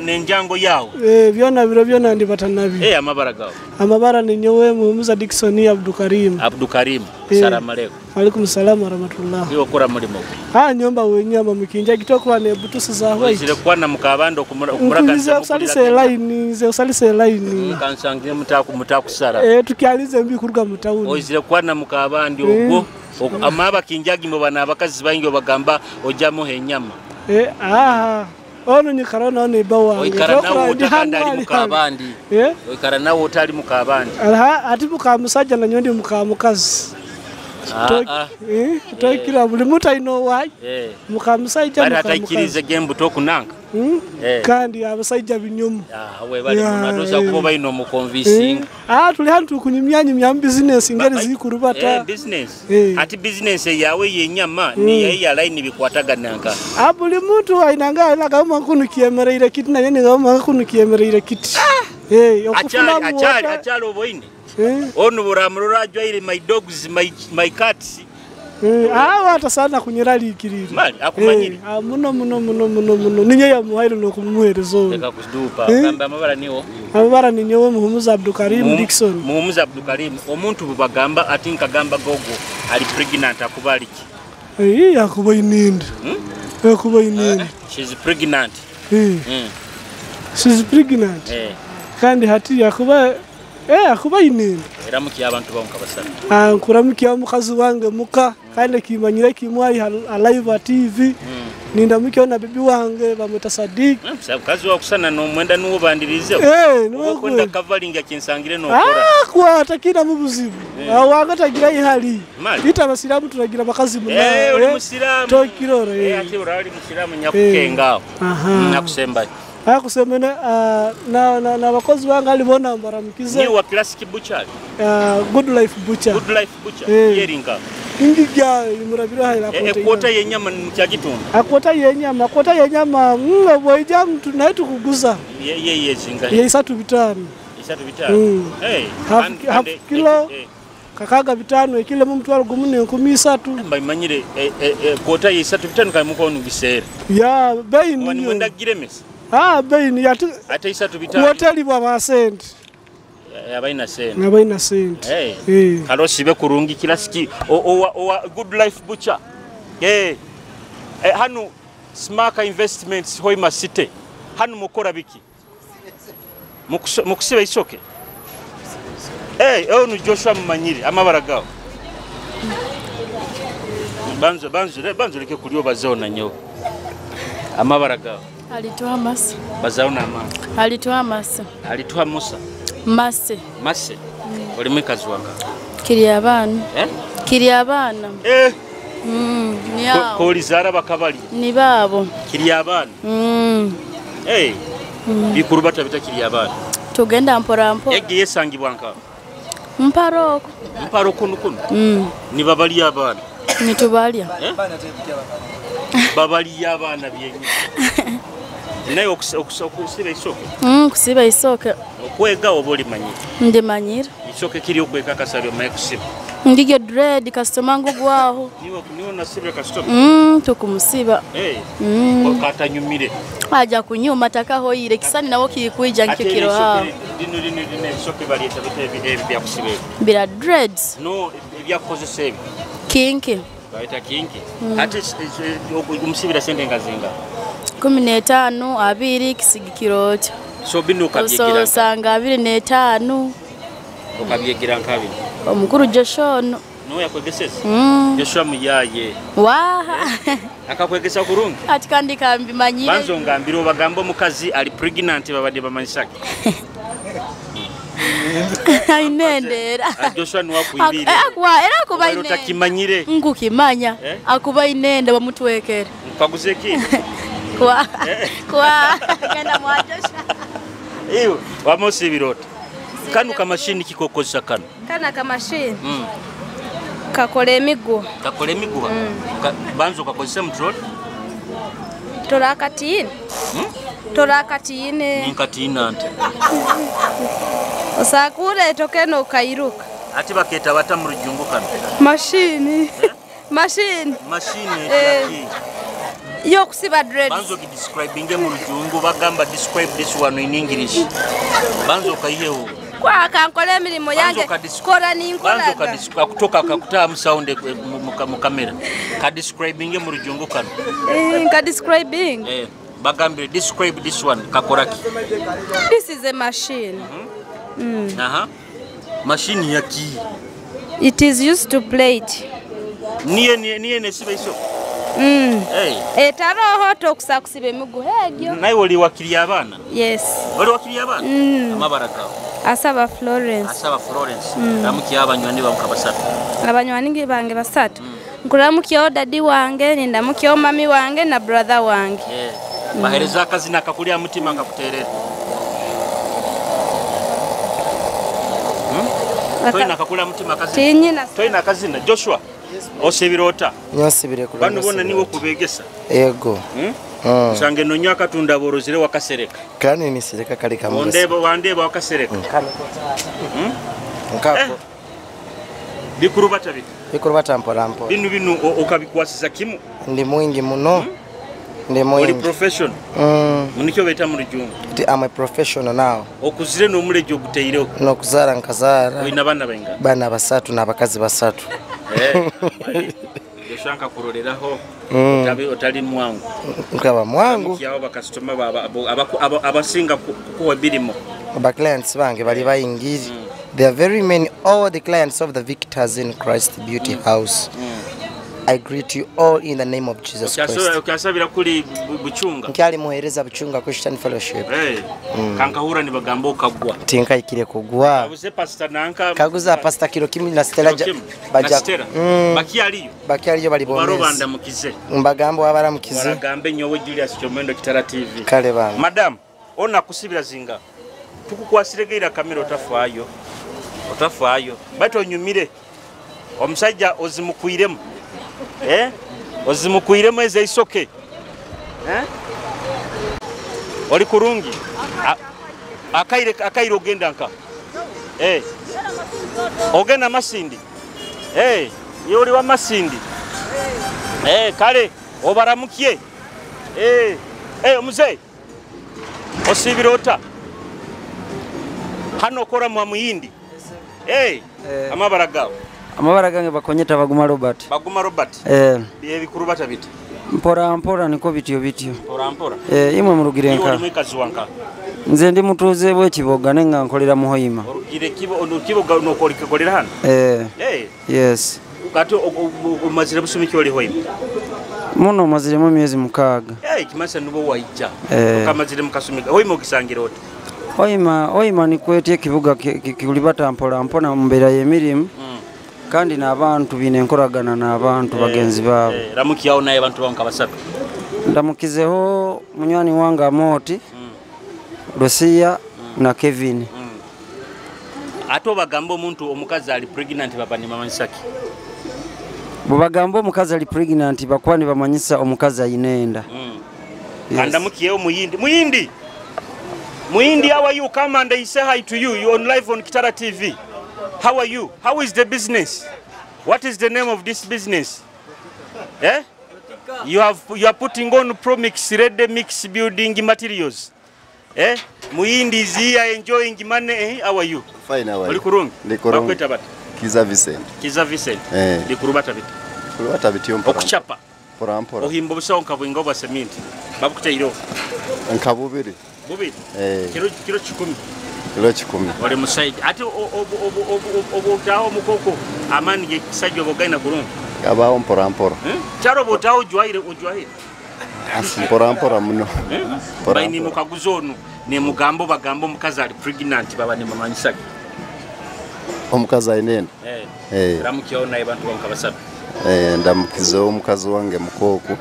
A: Ne njango yao.
L: Byona biro byona ndi batanabi.
A: Amabara gao.
L: Amabara ni nyowe Muhumuza Dickson Abdukarim.
A: Abdukarim. Salamu aleikum.
L: Alaikum salam wa rahmatullah.
A: Iwo kora mulimo.
L: Nyomba wenyama mukinja kitokwa ne butusi za white.
A: Zile kwa na mukabando kumuraka.
L: Usalise line, ze usalise line.
A: Kansangire mutakusara.
L: Tukialize mbi kuruga mutauni.
A: Ozile kwa na mukabandi ogwo. Amaba kinjagi mu bana abakazi bangi bagamba ojamo henyama.
L: Ono nyikara naone ibawa.
A: Oikara nawo utakanda ali mukabandi. Oikara nawo utali mukabandi.
L: Ati muka musajja na nyondi muka mukazi. Tokira buli muntu aino wayi. Muka musajja muka mukazi.
A: Bari gembu tokunanga.
L: Kandi abasajja binyomu.
A: We bali munatosa kuba baino mu convincing.
L: Tuli hantu kunyumyanyumya mu business ngeri zikurubata.
A: Business. Ati business yawe yenyama ni ya line bikwatagananga.
L: Buli muntu ainanga alagama kunu kiemereire kiti na yene gama kunu kiemereire kiti.
A: Achali achali oboine. Ono buramurora ajwaire my dogs my cats.
L: Hata sana kunyiralikirira.
A: Mali akumanyire.
L: Muno muno muno muno muno ninye ya muhaire no kumuherezo.
A: Reka kudupa kamba amabara niwo.
L: Amabara ni nyowe Muhumuza Abdukarim Dickson.
A: Muhumuza Abdukarim omuntu bubagamba ati nkagamba gogo ali pregnant akubaliki.
L: Akuba inindi. Akuba inindi.
A: She's pregnant.
L: She's pregnant. Kandi hati yakuba akuba inindi.
A: Eramuki abantu bonka basana.
L: Nkuramuki omukazi wange muka kandi kimanyire kimwali alive TV. Nindamuki na bibi wange bamweta Sadik.
A: Mukazi wa kusana no mwenda nuwo bandirize.
L: Nuwo
A: kwenda covering akinsangire no kora.
L: Kwa takina mu buzibu. Wanga tagira ihali. Ita abasiramu turagira bakazi muna.
A: Uli musiramu.
L: Tokirora.
A: Ati urali musiramu nyakukenga. Nakusemba.
L: Akusemene na bakozi bange alibona mbaramukize.
A: Ni wa classic butcher.
L: Good life butcher.
A: Good life butcher. Yeringa.
L: Ingija imurabira haila kota.
A: Kota yenyama mchagitundu.
L: Akota yenyama, kota yenyama mwe mtu na tukuguza.
A: Ye zinga.
L: Ye 35.
A: 35.
L: Half kilo. Kakaga 5 ekile mu mutwalo gumu ne 13.
A: Mbamanyire kota ye 35 kamuko nugisera.
L: Ya bei ni.
A: Mwenda giremesa.
L: Bei ni ati
A: ate 35.
L: Hoteli bwa sente.
A: Abaina sente.
L: Abaina sente.
A: Kalosi be kurungi kilasiki owa Good Life Butcher. Hanu Smaka Investments Hoima City. Hanu mukora biki? Mukusiba isoke. Onu Joshua mumanyire amabara gao. Banzo leke kulio bazao na nyo. Amabara gao.
M: Alitoa masa.
A: Bazao na mama.
M: Alitoa masa.
A: Alitoa Musa.
M: Mase.
A: Mase. Oli mwikazi wanga.
M: Kiri abana. Kiri abana. Ni yao.
A: Koli zara bakabali.
M: Ni babo.
A: Kiri abana. Bikurubata bita kiri abana.
M: Tugenda mpora mpora.
A: Ege yesangibwa nka.
M: Mparoko.
A: Mparoko nukuno. Ni babali abana.
M: Ni tubalia.
A: Babali abana byenyi. Naye okusiba isoke.
M: Kusiba isoke.
A: Okwega oba olimanyira?
M: Ndimanyira.
A: Isoke kiri okweka kasabye omaye kusiba.
M: Ngige dread customer ngugwaho.
A: Niwe nasibira customer.
M: Tukumusiba.
A: Katanyumire.
M: Aja kunyuma takahoyire kisani nawo kikuija nkikiro hawo.
A: Dino isoke balieta bite ebya kusiba.
M: Bira dreads.
A: No ebya kukozesa ebi.
M: Kinki.
A: Baita kinki. Ate omusibira sente ngazinga.
M: 15 2 kisigikiro.
A: So bino ukabyegira.
M: So sanga 25.
A: Ukabyegira nkabiri.
M: Omukuru Joshua no.
A: No yakwegeseza. Joshua muyaye.
M: Waha.
A: Akakwegesa kurungi.
M: Ati kandi kambimanyire.
A: Banzo ngambira obagamba omukazi ali pregnant babadde bamanyisake.
M: Ainendera.
A: Joshua niwakuibire.
M: Akwa era kuba inende.
A: Utakimanyire.
M: Ngukimanya. Akuba inende bamutwekere.
A: Nkaguze ki?
M: Kwa. Kwa genda mwa Joshua.
A: Iyo wamosibirota. Kanu kamashini kikokozesa kano.
N: Kana kamashini. Kakola emiguha.
A: Kakola emiguha. Banza okakozesa mutroli.
N: Torakatiine. Torakatiine.
A: Ninkatiina nti.
N: Osakura etoke nokairuka.
A: Ati baketa bata mu rujungu kano.
N: Mashini. Mashini.
A: Mashini yaki.
N: Yo kusiba dreads.
A: Banzo ki describinge mu rujungu bagamba describe this one in English. Banzo kaiyeho.
N: Kwa kankole emirimu yange kora ninkola.
A: Banzo kutoka akakutaa mu sound mu kamera. Ka describinge mu rujungu kano.
N: Ka describing.
A: Bagambire describe this one kakoraki.
N: This is a machine.
A: Aha. Machine yaki.
N: It is used to plate.
A: Niye nesiba iso. Hey.
N: Etaroho tokusa kusiba emiguha egyo.
A: Naye oli wakiri abaana?
N: Yes.
A: Oli wakiri abaana? Amabara gawe.
N: Asaba Florence.
A: Asaba Florence. Ramuki abanywani bawe basatu.
N: Abanywani bange basatu. Nkuramukyeho dadi wange, nindamukeho mami wange na brother wange.
A: Bahereza akazina akakulya mutima nkakuterera. Toyina akakulya mutima akazina.
N: Tinyina.
A: Toyina akazina Joshua. Osibira ota?
O: Nyosibire kulonda.
A: Bano bona niwe kubegesa.
O: Yego.
A: Sange nonyo akatunda borozire wakasereka.
O: Kani nisereka kali kamwe.
A: Ondeba wandeba wakasereka.
O: Nkako.
A: Bikurubata bita.
O: Bikurubata mpola mpola.
A: Binu binu okabikwasisa kimu.
O: Ndi mwingi muno. Ndi mwingi.
A: Oli professional. Munikyo beta mu rujungu.
O: I'm a professional now.
A: Okuzire n'omulejo oguteireho.
O: Nokuzara nkazara.
A: Oyina bana bainga.
O: Bana basatu n'abakazi basatu.
A: Yoshanka kuroreraho otali mwangu.
O: Nkaba mwangu.
A: Kiyawo bakasitoma abasinga kukuwa birimo.
O: Ba clients bange bali bayingiri. There are very many, all the clients of the Victors in Christ Beauty House. I greet you all in the name of Jesus Christ.
A: Okyasabira kuli Buchunga.
O: Nkyali muhereza Buchunga Christian Fellowship.
A: Kankahura ni bagamba okagwa.
O: Tinkaikire kugwa.
A: Kaguze pastor nanka.
O: Kaguza pastor kilo kimi na Stella
A: baja. Bakyaliyo.
O: Bakyaliyo bali bomezi.
A: Barobanda mukize.
O: Mbagambo abaramukize.
A: Baragambe nyowe Julius Kyomendo Kitara TV.
O: Kale bana.
A: Madam, ona kusibira zinga. Tukukwasiregeira kamera otafaayo. Otafaayo. Bato onyumire. Omusajja ozimukwiremu. Ozimukwiremu ezeisoke. Oli kurungi. Akaire ogenda nka. Ogenda Masindi. Ye oli wa Masindi. Kale obaramukie. Mzee. Osibira ota. Hano okora mwa Muyindi. Amabara gawe.
P: Amabara gange bakonyeta Baguma Robert.
A: Baguma Robert. Ebikurubata bita.
P: Mpora mpora niko bityo bityo.
A: Mpora mpora.
P: Imwe murugire nka.
A: Iwe mwikazi wanka.
P: Nze ndi mutuze bwe Kiboga nenga nkolera Muhoima.
A: Orugire Kiboga nokolikolera hano.
P: Yes.
A: Kati omazire busumi oli Hoima.
P: Muno maziremu myezi 6.
A: Kimasa nubo waija. Okamazire mukasumi. Hoima okisangira oti.
P: Hoima nikwetye Kibuga kikulibata mpora mpora mbeera y'emirimu. Kandi n'abantu bine enkoragana n'abantu bagenzi baabo.
A: Ramukiyawo naye abantu banka basatu.
P: Ndamukizeho munywani wange Amoti, Lucia na Kevin.
A: Ate obagamba omuntu omukazi ali pregnant baba ne bamanyisa ki?
P: Bwe bagamba omukazi ali pregnant bakuba ne bamanyisa omukazi ayina enda.
A: Andamukiyewo Muyindi. Muyindi! Muyindi, how are you? Come and say hi to you. You're on live on Kitara TV. How are you? How is the business? What is the name of this business? You are putting on Promix ready mix building materials. Muyindi is here enjoying money. How are you?
Q: Fine, how are you?
A: Oli kurungi?
Q: Ndi
A: bata.
Q: Kiza Vincent.
A: Kiza Vincent. Ndikurubata bita.
Q: Kurubata bityo mpora.
A: Okuchapa.
Q: Mpora mpora.
A: Ohimba obusawo nkabwinga obwa cement. Babukuteiro.
Q: Nkabubiri.
A: Bubiri. Kilo 10.
Q: Kilo 10.
A: Oli musajja ate obutawo mukoko amani ge kisajja obogaina kurungi.
Q: Abawo mpora mpora.
A: Kyaro obotawo ojwaire ojwaire.
Q: Mpora mpora muno.
A: Baini mukaguzo ono ne mugambo bagambo omukazi ali pregnant baba ne bamanyisa.
Q: Omukazi ayina enda.
A: Ramukiyawo naye bantu banka basatu.
Q: Ndamukizeho omukazi wange mukooku.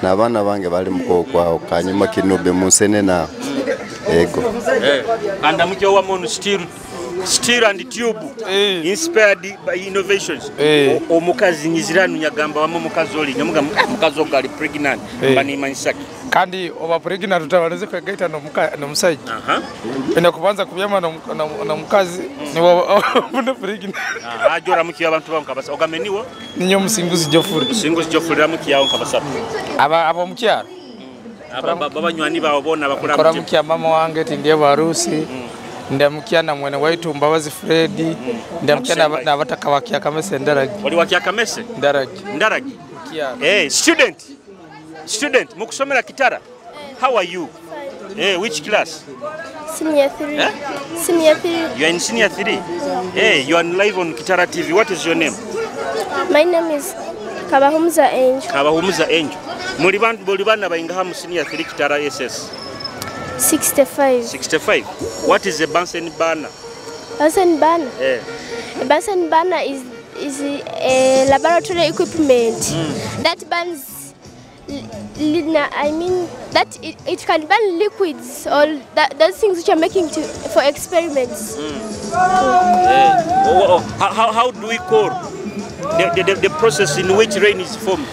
Q: N'abaana bange bali mukooku awo kanyuma kinobe munsene naawe. Ego.
A: Andamukiyawo wamono still Steel and tube inspired by innovations. Omukazi nyiziranu nyagamba wamu omukazi oli nyamugamba mukazi ogo ali pregnant mba nimanyisaki.
J: Kandi oba pregnant utabanze kwegaita n'omusajja. Enda kubanza kubyama n'omukazi niwe obone pregnant.
A: Ajora mukiya abantu bawo nkabasa ogambe niwo
J: ninyo musinguzi Jofuri.
A: Musinguzi Jofuri ramukiyawo nkabasa.
J: Aba abo mukyaro.
A: Aba babanywani bawo bona bakora
J: mukiya. Mukiya mama wange tindiye barusi. Ndamukia na mwene waitu Mbabazi Fredi. Ndamukia na abataka wa Kiakamese Ndaragi.
A: Wali wa Kiakamese?
J: Ndaragi.
A: Ndaragi. Eh, student. Student, mukusomera Kitara. How are you? Eh, which class?
R: Senior 3.
A: Eh?
R: Senior 3.
A: You are in senior 3. Eh, you are live on Kitara TV. What is your name?
R: My name is Kabahumuza Angel.
A: Kabahumuza Angel. Muri bana baingaha mu senior 3 Kitara SS.
R: 65.
A: 65. What is a Bunsen burner?
R: Bunsen burner?
A: Eh.
R: A Bunsen burner is a laboratory equipment that burns, I mean, that it can burn liquids or those things which are making for experiments.
A: Eh. How do we call the process in which rain is formed?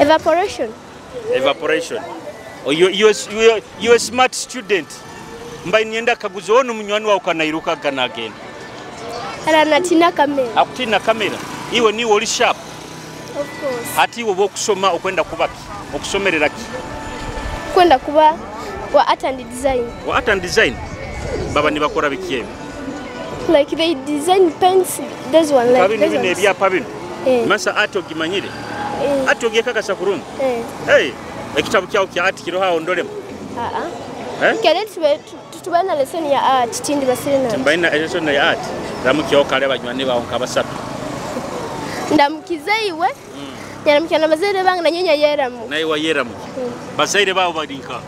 R: Evaporation.
A: Evaporation. Oh, you a smart student. Mba nienda kaguzo onu munywani wawe kanairuka ganagenda.
R: Ara natina kamera.
A: Akutina kamera. Iwe ni oli sharp.
R: Of course.
A: Ati iwe okusoma okwenda kubaki. Okusomerera ki?
R: Kwenda kuba wa art and design.
A: Wa art and design. Baba ni bakora biki ebi?
R: Like they design pens, those one like
A: those ones. Ebyapa bino. Masa art ogimanyire. Art ogekakasa kurungi. Hey. Ekitabu kyawo kya art kiro hawo ndolemo.
R: Kale tubana lesson ya art tindi basirina.
A: Timbaina lesson ya art. Ramukyawo kale abanywani bawo nkabasatu.
R: Ndamukiza iwe. Nyaramukya na bazaire bange na nyonya yeramu.
A: Naye wa yeramu. Bazaire bawo badinka.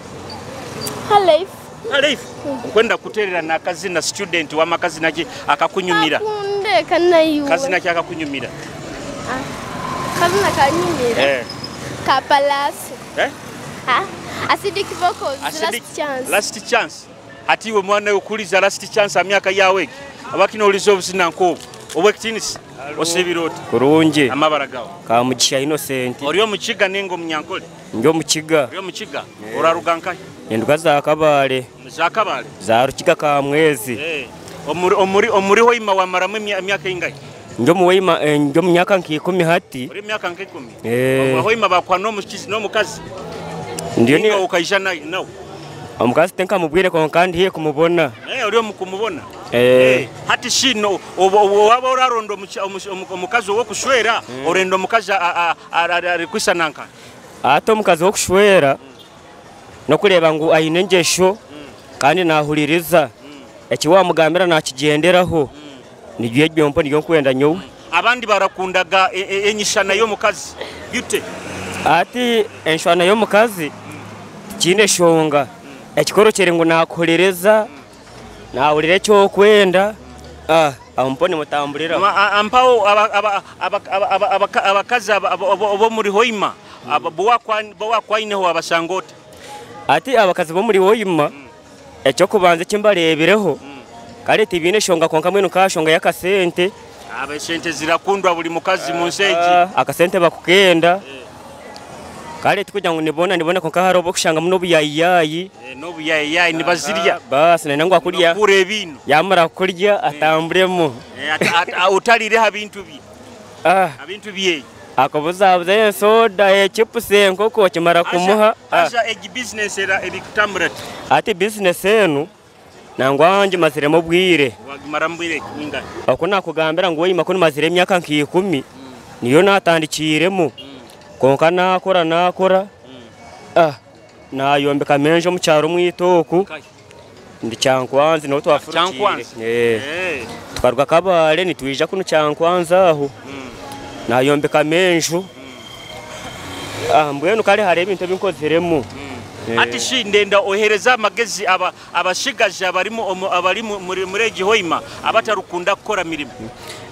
R: Halif.
A: Halif. Kwenda kuterera na kazina student wa makazina ki akakunyumira.
R: Akundeka nayo.
A: Kazina ki akakunyumira.
R: Kazina kanyumira. Kapalasi.
A: Eh?
R: Ah, acidic vocals, acidic, last chance.
A: Last chance. Ati iwe mwana okuliza last chance amyaka yawe. Abakino ulizo obuzina nkobu. Obwekitinisi osibira oti.
S: Kurungi.
A: Amabara gawo.
S: Kamugisha Innocent.
A: Ori omukiga nengo munyankole.
S: Ndi omukiga.
A: Ori omukiga. Oraruga nkahi?
S: Enduga za Kabale.
A: Za Kabale.
S: Za Rukiga ka mwezi.
A: Eh. Omuri hoima wamaramu emyaka ingahi?
S: Njo muweima njo myaka nkikumi hati.
A: Ori myaka nkikumi. Eh. Hoima bakwa no mukizi no mukazi.
S: Ndiyo ni
A: ukaisha nawe.
S: Omukazi tenka mubwire ko kandi hiye kumubona.
A: Eh, ori omukumubona. Eh. Hati shino waba orarondo omukazi wo kushwera orendo omukazi ari kwisananka.
S: Ate omukazi wo kushwera no kureba ngu aine ngesho kandi nahuliriza. Ekiwa mugambira nakigenderaho. Nijye byompo niyo nkwenda nyowe.
A: Abandi barakundaga enyishana yo mukazi. Beauty.
S: Ati enshwana yo mukazi kine shonga. Ekikoro kiri ngu nakuhuliriza. Nawulire cyo kwenda. Aho mutambulira.
A: Ampawo abakazi abo muri hoima bowakwayineho abasangota.
S: Ati abakazi bo muri hoima ekyo kubanza kimbarebereho. Kale tibine shonga konka mwenu ka shonga yakasente.
A: Abasente zirakundwa buli mukazi mu nseji.
S: Akasente bakukenda. Kale tukuja ngu nibona konka harobo kushanga muno buyayiyayi.
A: No buyayiyayi nibazirya.
S: Basi nangu akulya.
A: Kure bino.
S: Yamara kulya atambulemo.
A: Utalire ha bintu bye. Abintu bye.
S: Akobuza ensoda echipusi enkoko kimara kumuha.
A: Asha egi business era ebikutambura.
S: Ati business enu nangwanje maziremo bwire.
A: Wagimara mbwire ninga.
S: Akuna kugambira ngo oyima ko mazire emyaka nki10 niyo natandikiremo. Konka nakora. Nayombeka menjo mu cyaro mwitoku. Ndi Kyankwanzi no twafurukire.
A: Eh.
S: Tukaruga Kabale nitwija kuno Kyankwanzi aho. Nayombeka menjo. Mbwenu kale hari ebintu binkozeremo.
A: Ati shi ndenda ohereza amagezi abashigaje abari muri hoima abatarukunda gukora mirimo.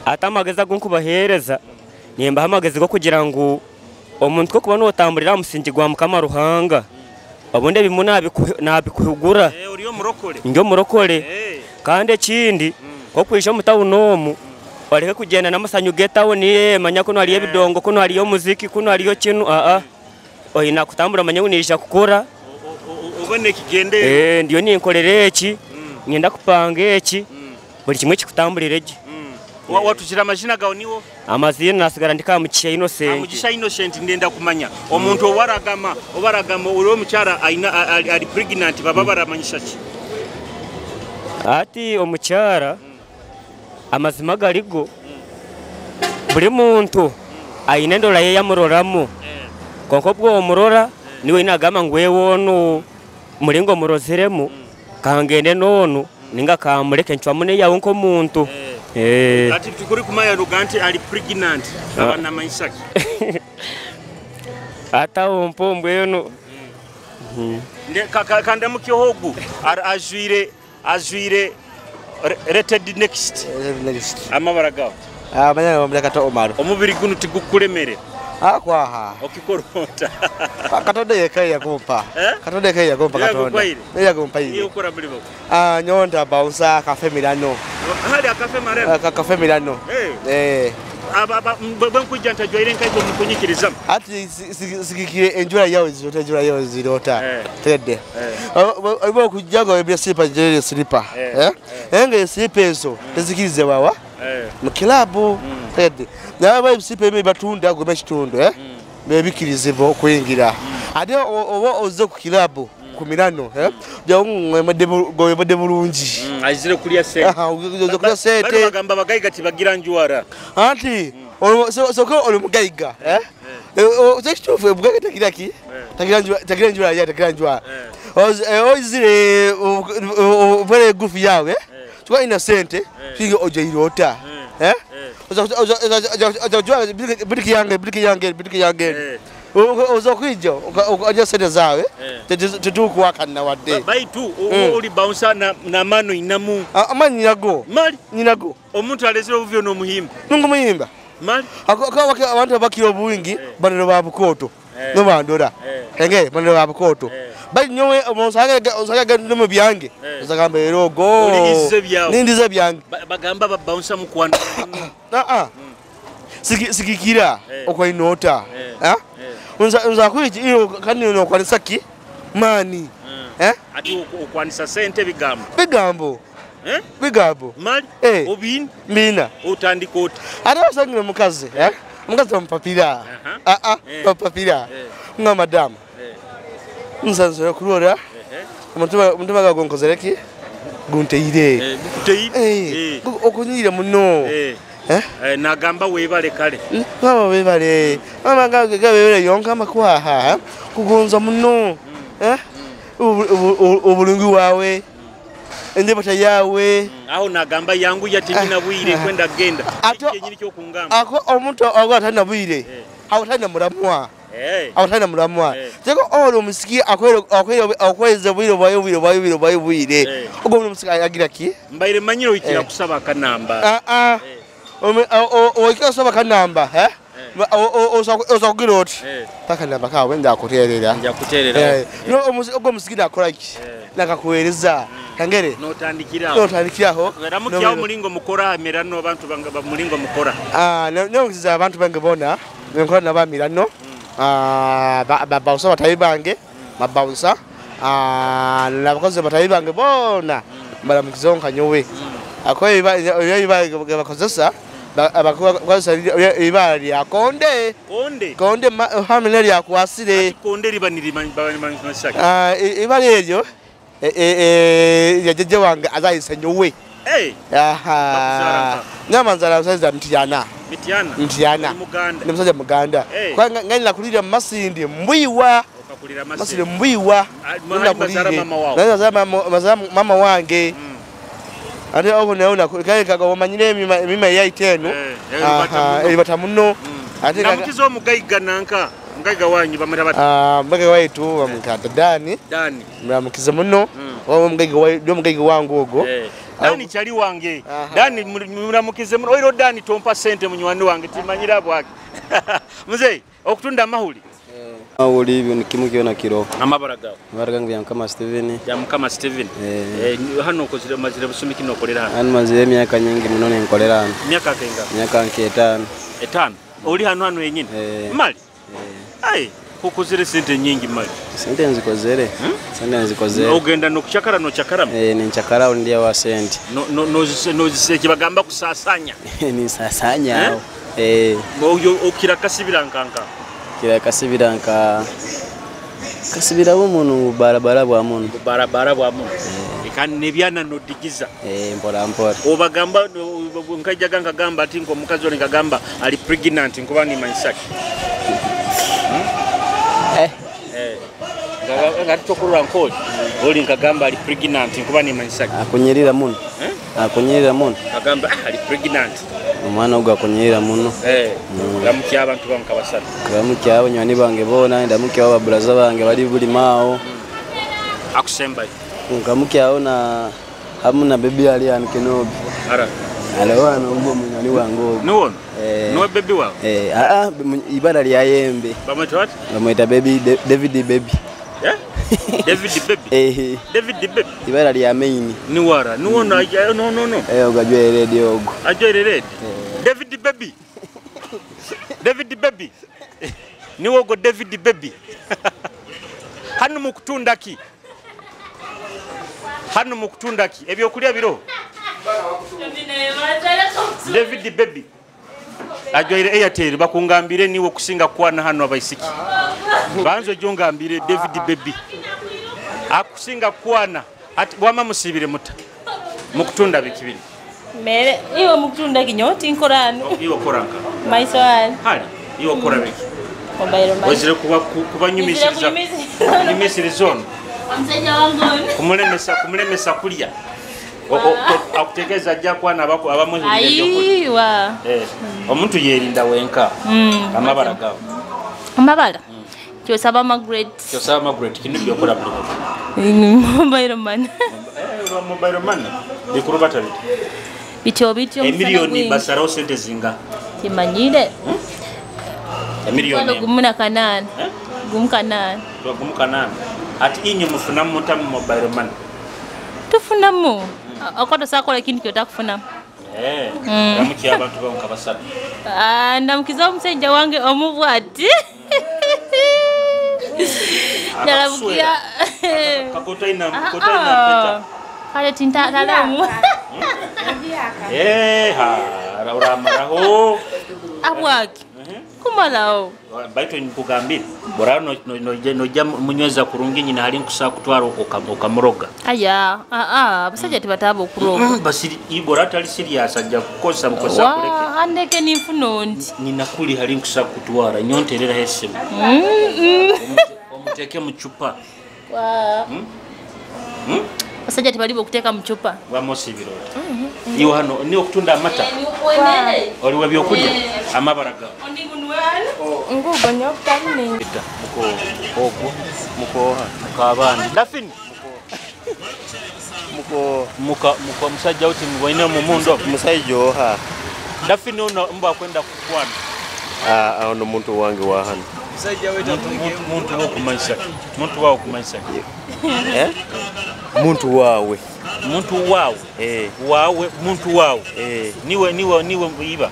S: Ati amagezi agonkubahereza nimba amagezi go kugira ngo omuntu ko kuba notambulira musingi gwa Mukama Ruhanga. Obundi ebimu nabikuhugura.
A: Uri murokore.
S: Njo murokore. Kandi ekindi Kokwisha omu tawuni omu oreke kugenda n'amasanyu g'etawuni, manya kunu hariyo ebidongo, kunu hariyo omuziki, kunu hariyo kinu, aa oina kutambura omanye ngu niija kukora.
A: Obone ekigendere.
S: Ndiyo ninkorera eki, nyenda kupanga eki, buri kimwe kikutambulire gye.
A: Watukira amazina gawe niwo?
S: Amazina nasigara ndi Kamugisha Innocent.
A: Kamugisha Innocent, ndenda kumanya omuntu owaragama obaragama uri omukyara aina ali pregnant baba baramanyisha ki?
S: Ati omukyara amazima garigo buri muntu aine endora ye yamuroramu, konka obwo omurora niwe nagamba ngu wewe onu muringo muroziremu kangende nonu ninga kamureke ncwamu neyawe nk'omuntu.
A: Ati tukuri kumanya ruga nti ali pregnant abana manyisha ki?
S: Ata ompo mbwenu.
A: Kanda mukyohogu ajwire rated next. Amabara gawe.
T: Amanya bamuleka Omar.
A: Omubiri guno tigukulemere.
T: Akwaha.
A: Okikorota.
T: Katonda yeka yakumpa. Katonda yeka yakumpa katonda. Yakumpa
A: iye. Ukora muri bako.
T: Nyonda bouncer Cafe Milano.
A: Hali Cafe Milano.
T: Cafe Milano.
A: Aba bwe nkujja ntajwaire nkaiko mukunyikiriza.
T: Ati sigikire enjura yawe zirota enjura yawe zirota. Tedde. Oba kujja ngo ebya slipa jere slipa. Enge slipa ezo tezikirize wawa. Mu kilabu tedde. Naaba ebisipa ebi batunda gome kitundu bebikirizibwa okuyingira. Ate oba oze ku kilabu ku Milano goyemedde bulungi.
A: Azire kulya sente.
T: Oze kulya sente.
A: Bano bagamba bagaiga tibagira njwara.
T: Anti soka oli mugaiga ekituufu omugaiga tagira ki? Tagira njwara ya tagira njwara. Ozire obere gufu yawe tuka ina sente kinga ojeirota. Biliki yange. Oza kwijja oja sente zawe tetukuwakana wadde.
A: Baitu oli bouncer na mano inamu.
T: Amanyi nyinago.
A: Mali
T: nyinago.
A: Omuntu alezera obuvyo n'omuhimba.
T: Nungu muhimba.
A: Mali
T: abantu abakira obwingi banero ba Bukoto. No bandora. Enge banero ba Bukoto. Bali nyowe omusanga mu byange. Osagamba erogo. Nindize byange.
A: Bagamba ba bouncer mukwano.
T: Sigikira okwainota. Unza kwiji iyo kandi no kwanisa ki? Mani.
A: Ati okwanisa sente bigambo.
T: Bigambo. Bigambo.
A: Mali obini
T: mina
A: otandika oti.
T: Ate osangire mukazi, Mukazi bampapira. Bampapira. Nga madamu. Nsanzwe kurora. Omutima gwawe gonkozere ki? Gunteire.
A: Gukuteire.
T: Okunyire muno.
A: Nagamba webale kale.
T: Mama webale. Mama gabebere yonka makwaha. Kugonza muno. Obulungi wawe. Endebata yawe.
A: Aho nagamba yangu yatimina bwire kwenda genda. Ekinyiri kyo kungamba.
T: Ako omuntu agwa bwire. Awo tana muramwa. Awo tana muramwa. Teko olo musiki akweze bwire bwayo bwire bwayo bwire. Ogo musiki agira ki?
A: Mbaire manyiro ikira kusaba akanamba.
T: Oikira kusaba akanamba, Oza kugira oti. Takanamba kawe ndakuterera.
A: Njakuterera.
T: No ogo musiki nakola ki? Nakakuhereza. Kangere.
A: Notandikiraho. Ramukyaho mulingo mukora Milano abantu banga mulingo mukora.
T: Nongiza abantu bange bona nkora naba Milano. Ba bouncer batayi bange, ba bouncer. Nabakozi batayi bange bona. Baramukizo nkanyowe. Akoye iba bakozesa abakozesa ibara lya konde. Konde. Konde hamene lya kwasire.
A: Konde riba nirimanyi.
T: Ibara eryo yajeje wange azayise nyowe. Nyamanzara musajja Mtiyana. Mtiyana. Ni musajja Muganda. Kwa ngani nakulira Masindi mbwiwa. Masindi mbwiwa. Nazara mama wange. Ate ogo naona kale kagomanyire emima yaiteno. Eribata muno. Ate
A: namukizo omugaiga nanka. Mugaiga wanyu bamera bati.
T: Mugaiga waitu bamukata Dani.
A: Dani.
T: Muramukize muno. Owo mugaiga wa mugaiga wangu ogo.
A: Dani chali wange. Dani muramukize muno. Oiro Dani tompa sente munywani wange timanyira bwake. Mzee okutunda amahuli.
U: Uli ibyo ni kimu kyona kiro.
A: Amabara gawe.
U: Amabara gange bya Mukama Steven.
A: Ya Mukama Steven. Hano okozire mazire busumi kino okolera hano.
U: Hano mazire emyaka nyingi muno nenkolera hano.
A: Myaka kenga?
U: Myaka nke 5.
A: 5. Oli hano hano yenyini? Mali? Ai, kukozere sente nyingi mali.
U: Sente nzikozere. Sente nzikozere.
A: Ogenda no kuchakara no chakara?
U: Ninchakara ndiye wa sente.
A: No no no kibagamba kusasanya.
U: Ni sasanya.
A: Oyo okira kasibira nkanka.
U: Kira kasibira nka kasibira umuntu barabara bwa muntu.
A: Barabara bwa muntu. Kandi nebyana no digiza.
U: Mpora mpora.
A: Obagamba nkajaga nkagamba ati ngo mukazi oli nkagamba ali pregnant nkuba ni maisaki. Ngati tokurura nkoli. Oli nkagamba ali pregnant nkuba ni maisaki.
U: Akunyirira muno. Akunyirira muno.
A: Akagamba ali pregnant.
U: Omwana ogwo akunyirira muno.
A: Ndamukya abantu banka basatu.
U: Ndamukya abanywani bange bona, ndamukya ababuraza bange bali buli mao.
A: Akusemba.
U: Nkamukyawo na hamu na baby ali an Kenobi.
A: Ara.
U: Alawa no ogwo munywani wange ogwo.
A: Nuwono? Nuwe baby wawe?
U: Ibara lya yembe.
A: Bamwita what?
U: Bamwita baby David baby.
A: Yeah? David baby. David baby.
U: Ibara lya main.
A: Niwara. Nuwono no no no.
U: Ogajwe red ogwo.
A: Ajwe red. David baby. David baby. Niwogo David baby. Hano mukutunda ki? Hano mukutunda ki? Ebyokulya biro. David baby. Ajwaire Airtel bakungambire niwe kusinga kwana hano abaisiki. Banzo jongambire David baby. Akusinga kwana ati wama musibire muta. Mukutunda bikibiri.
K: Mere iwe mukutunda kinyoti nkorano.
A: Iwe koranka.
K: Maiso hali.
A: Hali iwe kora biki.
K: Mobile money.
A: Wazire kuba kubanyumisiriza. Nyumisiriza ono.
K: Omusajja wangu.
A: Kumulemesa kulya. Akutegeeza ajja kwana abamuhirira ebyokulya.
K: Ayiwa.
A: Omuntu yerinda wenka. Amabara gawe.
K: Amabara. Kyosaba Margaret.
A: Kyosaba Margaret kinu byokola buli.
K: Mobile money.
A: Mobile money. Bikurubata biti.
K: Bityo bityo.
A: Emiliyoni basarawo sente zinga.
K: Kimanyire.
A: Emiliyoni.
K: 18. 18.
A: 18. Ati inye mufunamu muta mu mobile money.
K: Tufunamu. Akoto sakola kintu kyotakufunamu.
A: Ndamukiya abantu banka basatu.
K: Ndamukiza omusajja wange omubwati. Ndalamukiya.
A: Kakotaina kotaina peta.
K: Kale tinta kalamu.
A: Ha uramaraho.
K: Abwaki. Kumalawo.
A: Baito nkugambire bora no no munyweza kurungi nyina hali nkusa kutwara okamuroga.
K: Aya, abasajja tibataba okuroga.
A: Basiri ibora tali serious ajja kukosa mukosa kuleke.
K: Andeke nifuno ndi.
A: Nina kuli hali nkusa kutwara nyonterera hesimu. Omuteke mu chupa.
K: Wa. Basajja tibalibo kuteka mu chupa.
A: Wamosi birota. Iwo hano ni okutunda amata. Oliwe byokulya amabara gawe.
V: Ngugo nyokutani.
A: Muko ogwo muko mukabandi. Dafini.
T: Muko
A: muka muka musajja uti mubone mu mundo.
T: Musajja oha.
A: Dafini ono mbwa kwenda kukwana.
T: Ono muntu wange wa hano.
F: Musajja wetu
A: muntu wo kumanyisa. Muntu wawo kumanyisa.
T: Muntu wawe.
A: Muntu wawe. Wawe muntu wawe. Niwe niwe niwe iba.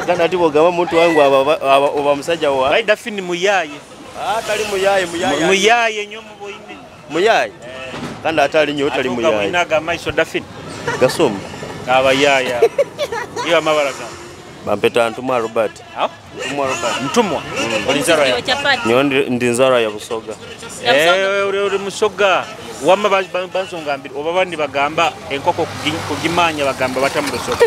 T: Gana ati bogaba muntu wangu aba oba musajja wa.
A: Bai Dafini muyaye.
T: Tali muyaye muyaye.
A: Muyaye nyo muboine.
T: Muyaye. Kandi atali nyo tali muyaye.
A: Atuga maiso Dafini.
T: Gasoma.
A: Aba yaya. Iwa mabara gawe.
T: Bampeta Ntumwa Robert. Ntumwa Robert.
A: Ntumwa. Oli nzarwa ya.
T: Nyo ndi nzarwa ya Busoga.
A: Uri Musoga. Wama bansongambira oba bandi bagamba enkoko kugimanya bagamba batamusoga.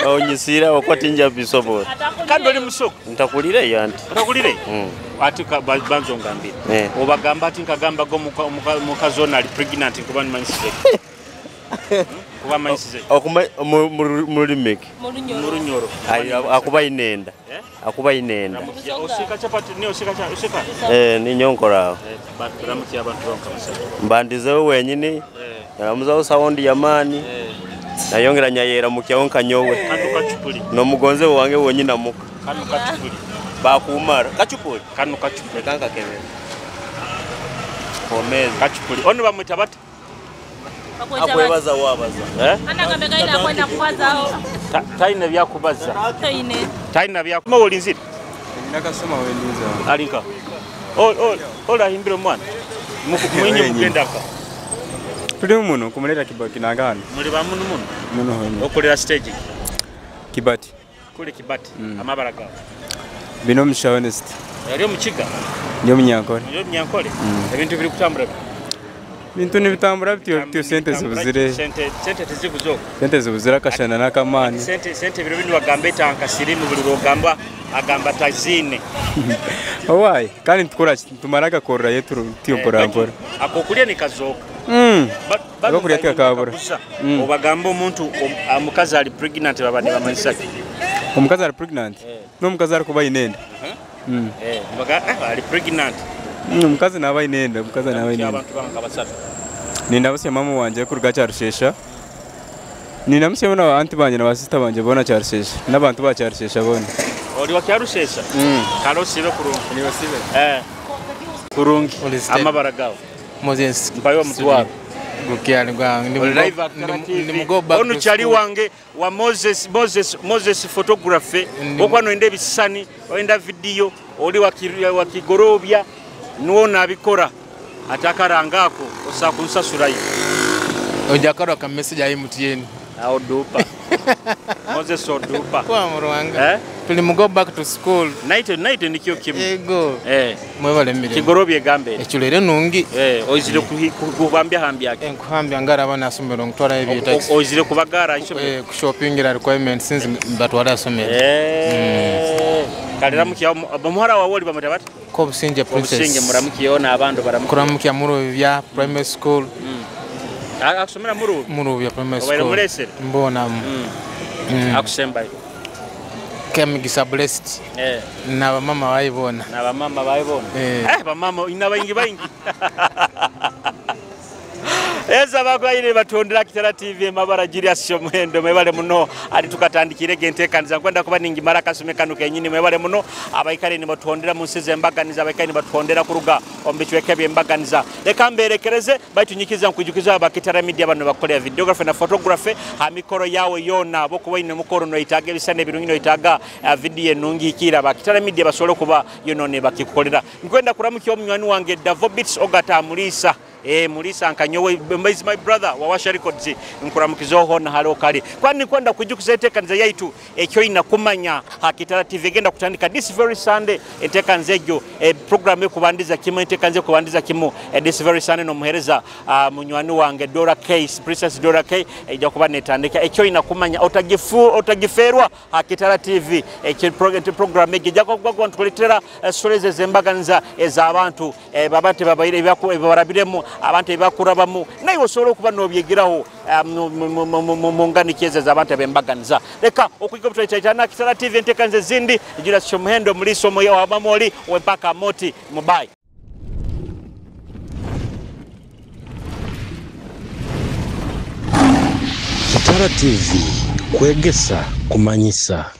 T: Onyisira okwatinja bisobola.
A: Kandi oli Musoga.
T: Ntakulire yanti.
A: Ntakulire? Ati bansongambira. Obagamba ati nkagamba go mukazona ali pregnant kuba nimanyisize. Kuba manyisize.
T: Okuma mulimiki.
A: Murunyoro.
T: Akuba inenda. Akuba inenda.
A: Osika chapati ni osika cha osika.
T: Ni nyonkora.
A: Baramukiya abantu banka basatu.
T: Mbandizeho wenyini. Naramuzaho sound yamani. Nayongera nyayera mukyaho nkanyowe.
A: Kano kachupuli.
T: No mugonze wange wenyini amuka.
A: Kano kachupuli.
B: Bakumara. Kachupuli.
A: Kano kachupuli.
B: Kanka kebe. Komeza.
A: Kachupuli. Ono bamwita bata?
B: Akwebaza wabaza.
A: Eh?
K: Anagambe kaina kwenda kubazaho.
A: Taina byakubaza.
K: Taine.
A: Taina byakubaza. Olinzira.
C: Nakasoma wendinza.
A: Alinka. Ol ahimbira omwana. Mwinyi mugendaka.
C: Tuli muno kumuleta Kibati nangano.
A: Muli ba muno muno.
C: Muno honye.
A: Okolera stage.
C: Kibati.
A: Kule Kibati. Amabara gawe.
C: Bino musha honest.
A: Yali omukiga.
C: Ndi omunyankole.
A: Ndi omunyankole. Ebintu biri kutambula.
C: Bintu nibitambula bityo sente zibuzire.
A: Sente tezibuzo.
C: Sente zibuzira kashana nakamani.
A: Sente biro bino bagamba etanka sirimu buli lwogamba agamba tazine.
C: Owai, kandi tukora tumaraga korra yetu tiyo mpora mpora.
A: Akokulya nikazoka.
C: Akokulya tikakabura.
A: Obagamba omuntu omukazi ali pregnant babadde bamanyisaki.
C: Omukazi ali pregnant? N'omukazi ari kuba inenda.
A: Ali pregnant.
C: Omukazi naba inenda, omukazi naba inenda.
A: Abantu bange basatu.
C: Ninda mama wanje kuruga Kyarushesha. Nina musya na anti banje na basista banje bona Kyarushesha. N'abantu ba Kyarushesha bona.
A: Oli wa Kyarushesha? Kalo sibe kurungi.
C: Ni wasibe.
A: Kurungi. Amabara gawe.
J: Moses.
A: Mpayo mutwaro.
J: Gukyali gwange ndi mugoba.
A: Onu kyali wange wa Moses photography. Okwano ende ebisani, enda video, oli wa Kigorobya nuwo nabikora. Atakarangako osakunsasurayo.
J: Ojakaro ka message ayi MTN.
A: Awo dupa. Moses odupa.
J: Kwa murwanga. Tuli mugo back to school.
A: Night nikyo kimu.
J: Ego. Mwebale mmire.
A: Kigorobye gambe.
J: Ekilere nungi.
A: Oizire kuhambya hambya yake.
J: Nkuhambya ngara abana asomero ngutwara ebyo taxi.
A: Oizire kubagara isomero.
J: Kushoppingira requirements since batwara asomero.
A: Kalira mukiya omuhara wawe oli bamwita bati?
J: Ko Businge Princess.
A: Businge muramukiyo n'abantu baramukiyo.
J: Kuramukiya Murubya primary school.
A: Akusomera Murubya?
J: Murubya primary school.
A: Obaire mulesere?
J: Mbona.
A: Akusembayo.
J: Kemigisa blessed. Na mama bayibona.
A: Na mama bayibona. Bamama ina bayingi bayingi. Eza bakwaire batondera Kitara TV mabara Julius Muhendo mwebale muno ali tukatandikire gentekaniza kwenda kuba ningi mara kasume kanu kenyini mwebale muno abaikale ni batondera mu nsize embaganiza abaikale ni batondera kuruga ombichweke byembaganiza leka mberekereze baitunyikiza nkujukiza aba Kitara Media bano bakolera videography na photography ha mikoro yawe yona bokuba ine mukoro no itaga ebisane birungi no itaga video enungi ikira aba Kitara Media basole kuba yonone bakikukolera nkwenda kuramukya omunywani wange Davobits Ogata Mulisa. Mulisa nkanyowe is my brother wawasha records nkuramukizoho na halo kali kwani kwenda kujukuza enteekaniza yaitu ekyo ina kumanya ha Kitara TV genda kutandika this very Sunday enteekaniza egyo program ekubandiza kimu enteekaniza ekubandiza kimu this very Sunday nomuhereza munywani wange Dora K Princess Dora K ejja kuba netandika ekyo ina kumanya otagiferwa ha Kitara TV ekyo program egyo ejja kuba ntukuletera stories ezembaganiza ez'abantu babante babaire ebibarabiremu abantu ebakurabamu naye osobola okuba n'obyegeraho mu nganikizo z'abantu ab'embaganiza leka okuyiga obutwaitaitana Kitara TV enteekaniza ezindi Julius Muhendo muliso omuya wabamoli wempaka moti mubai.
W: Kitara TV kwegesa kumanyisa.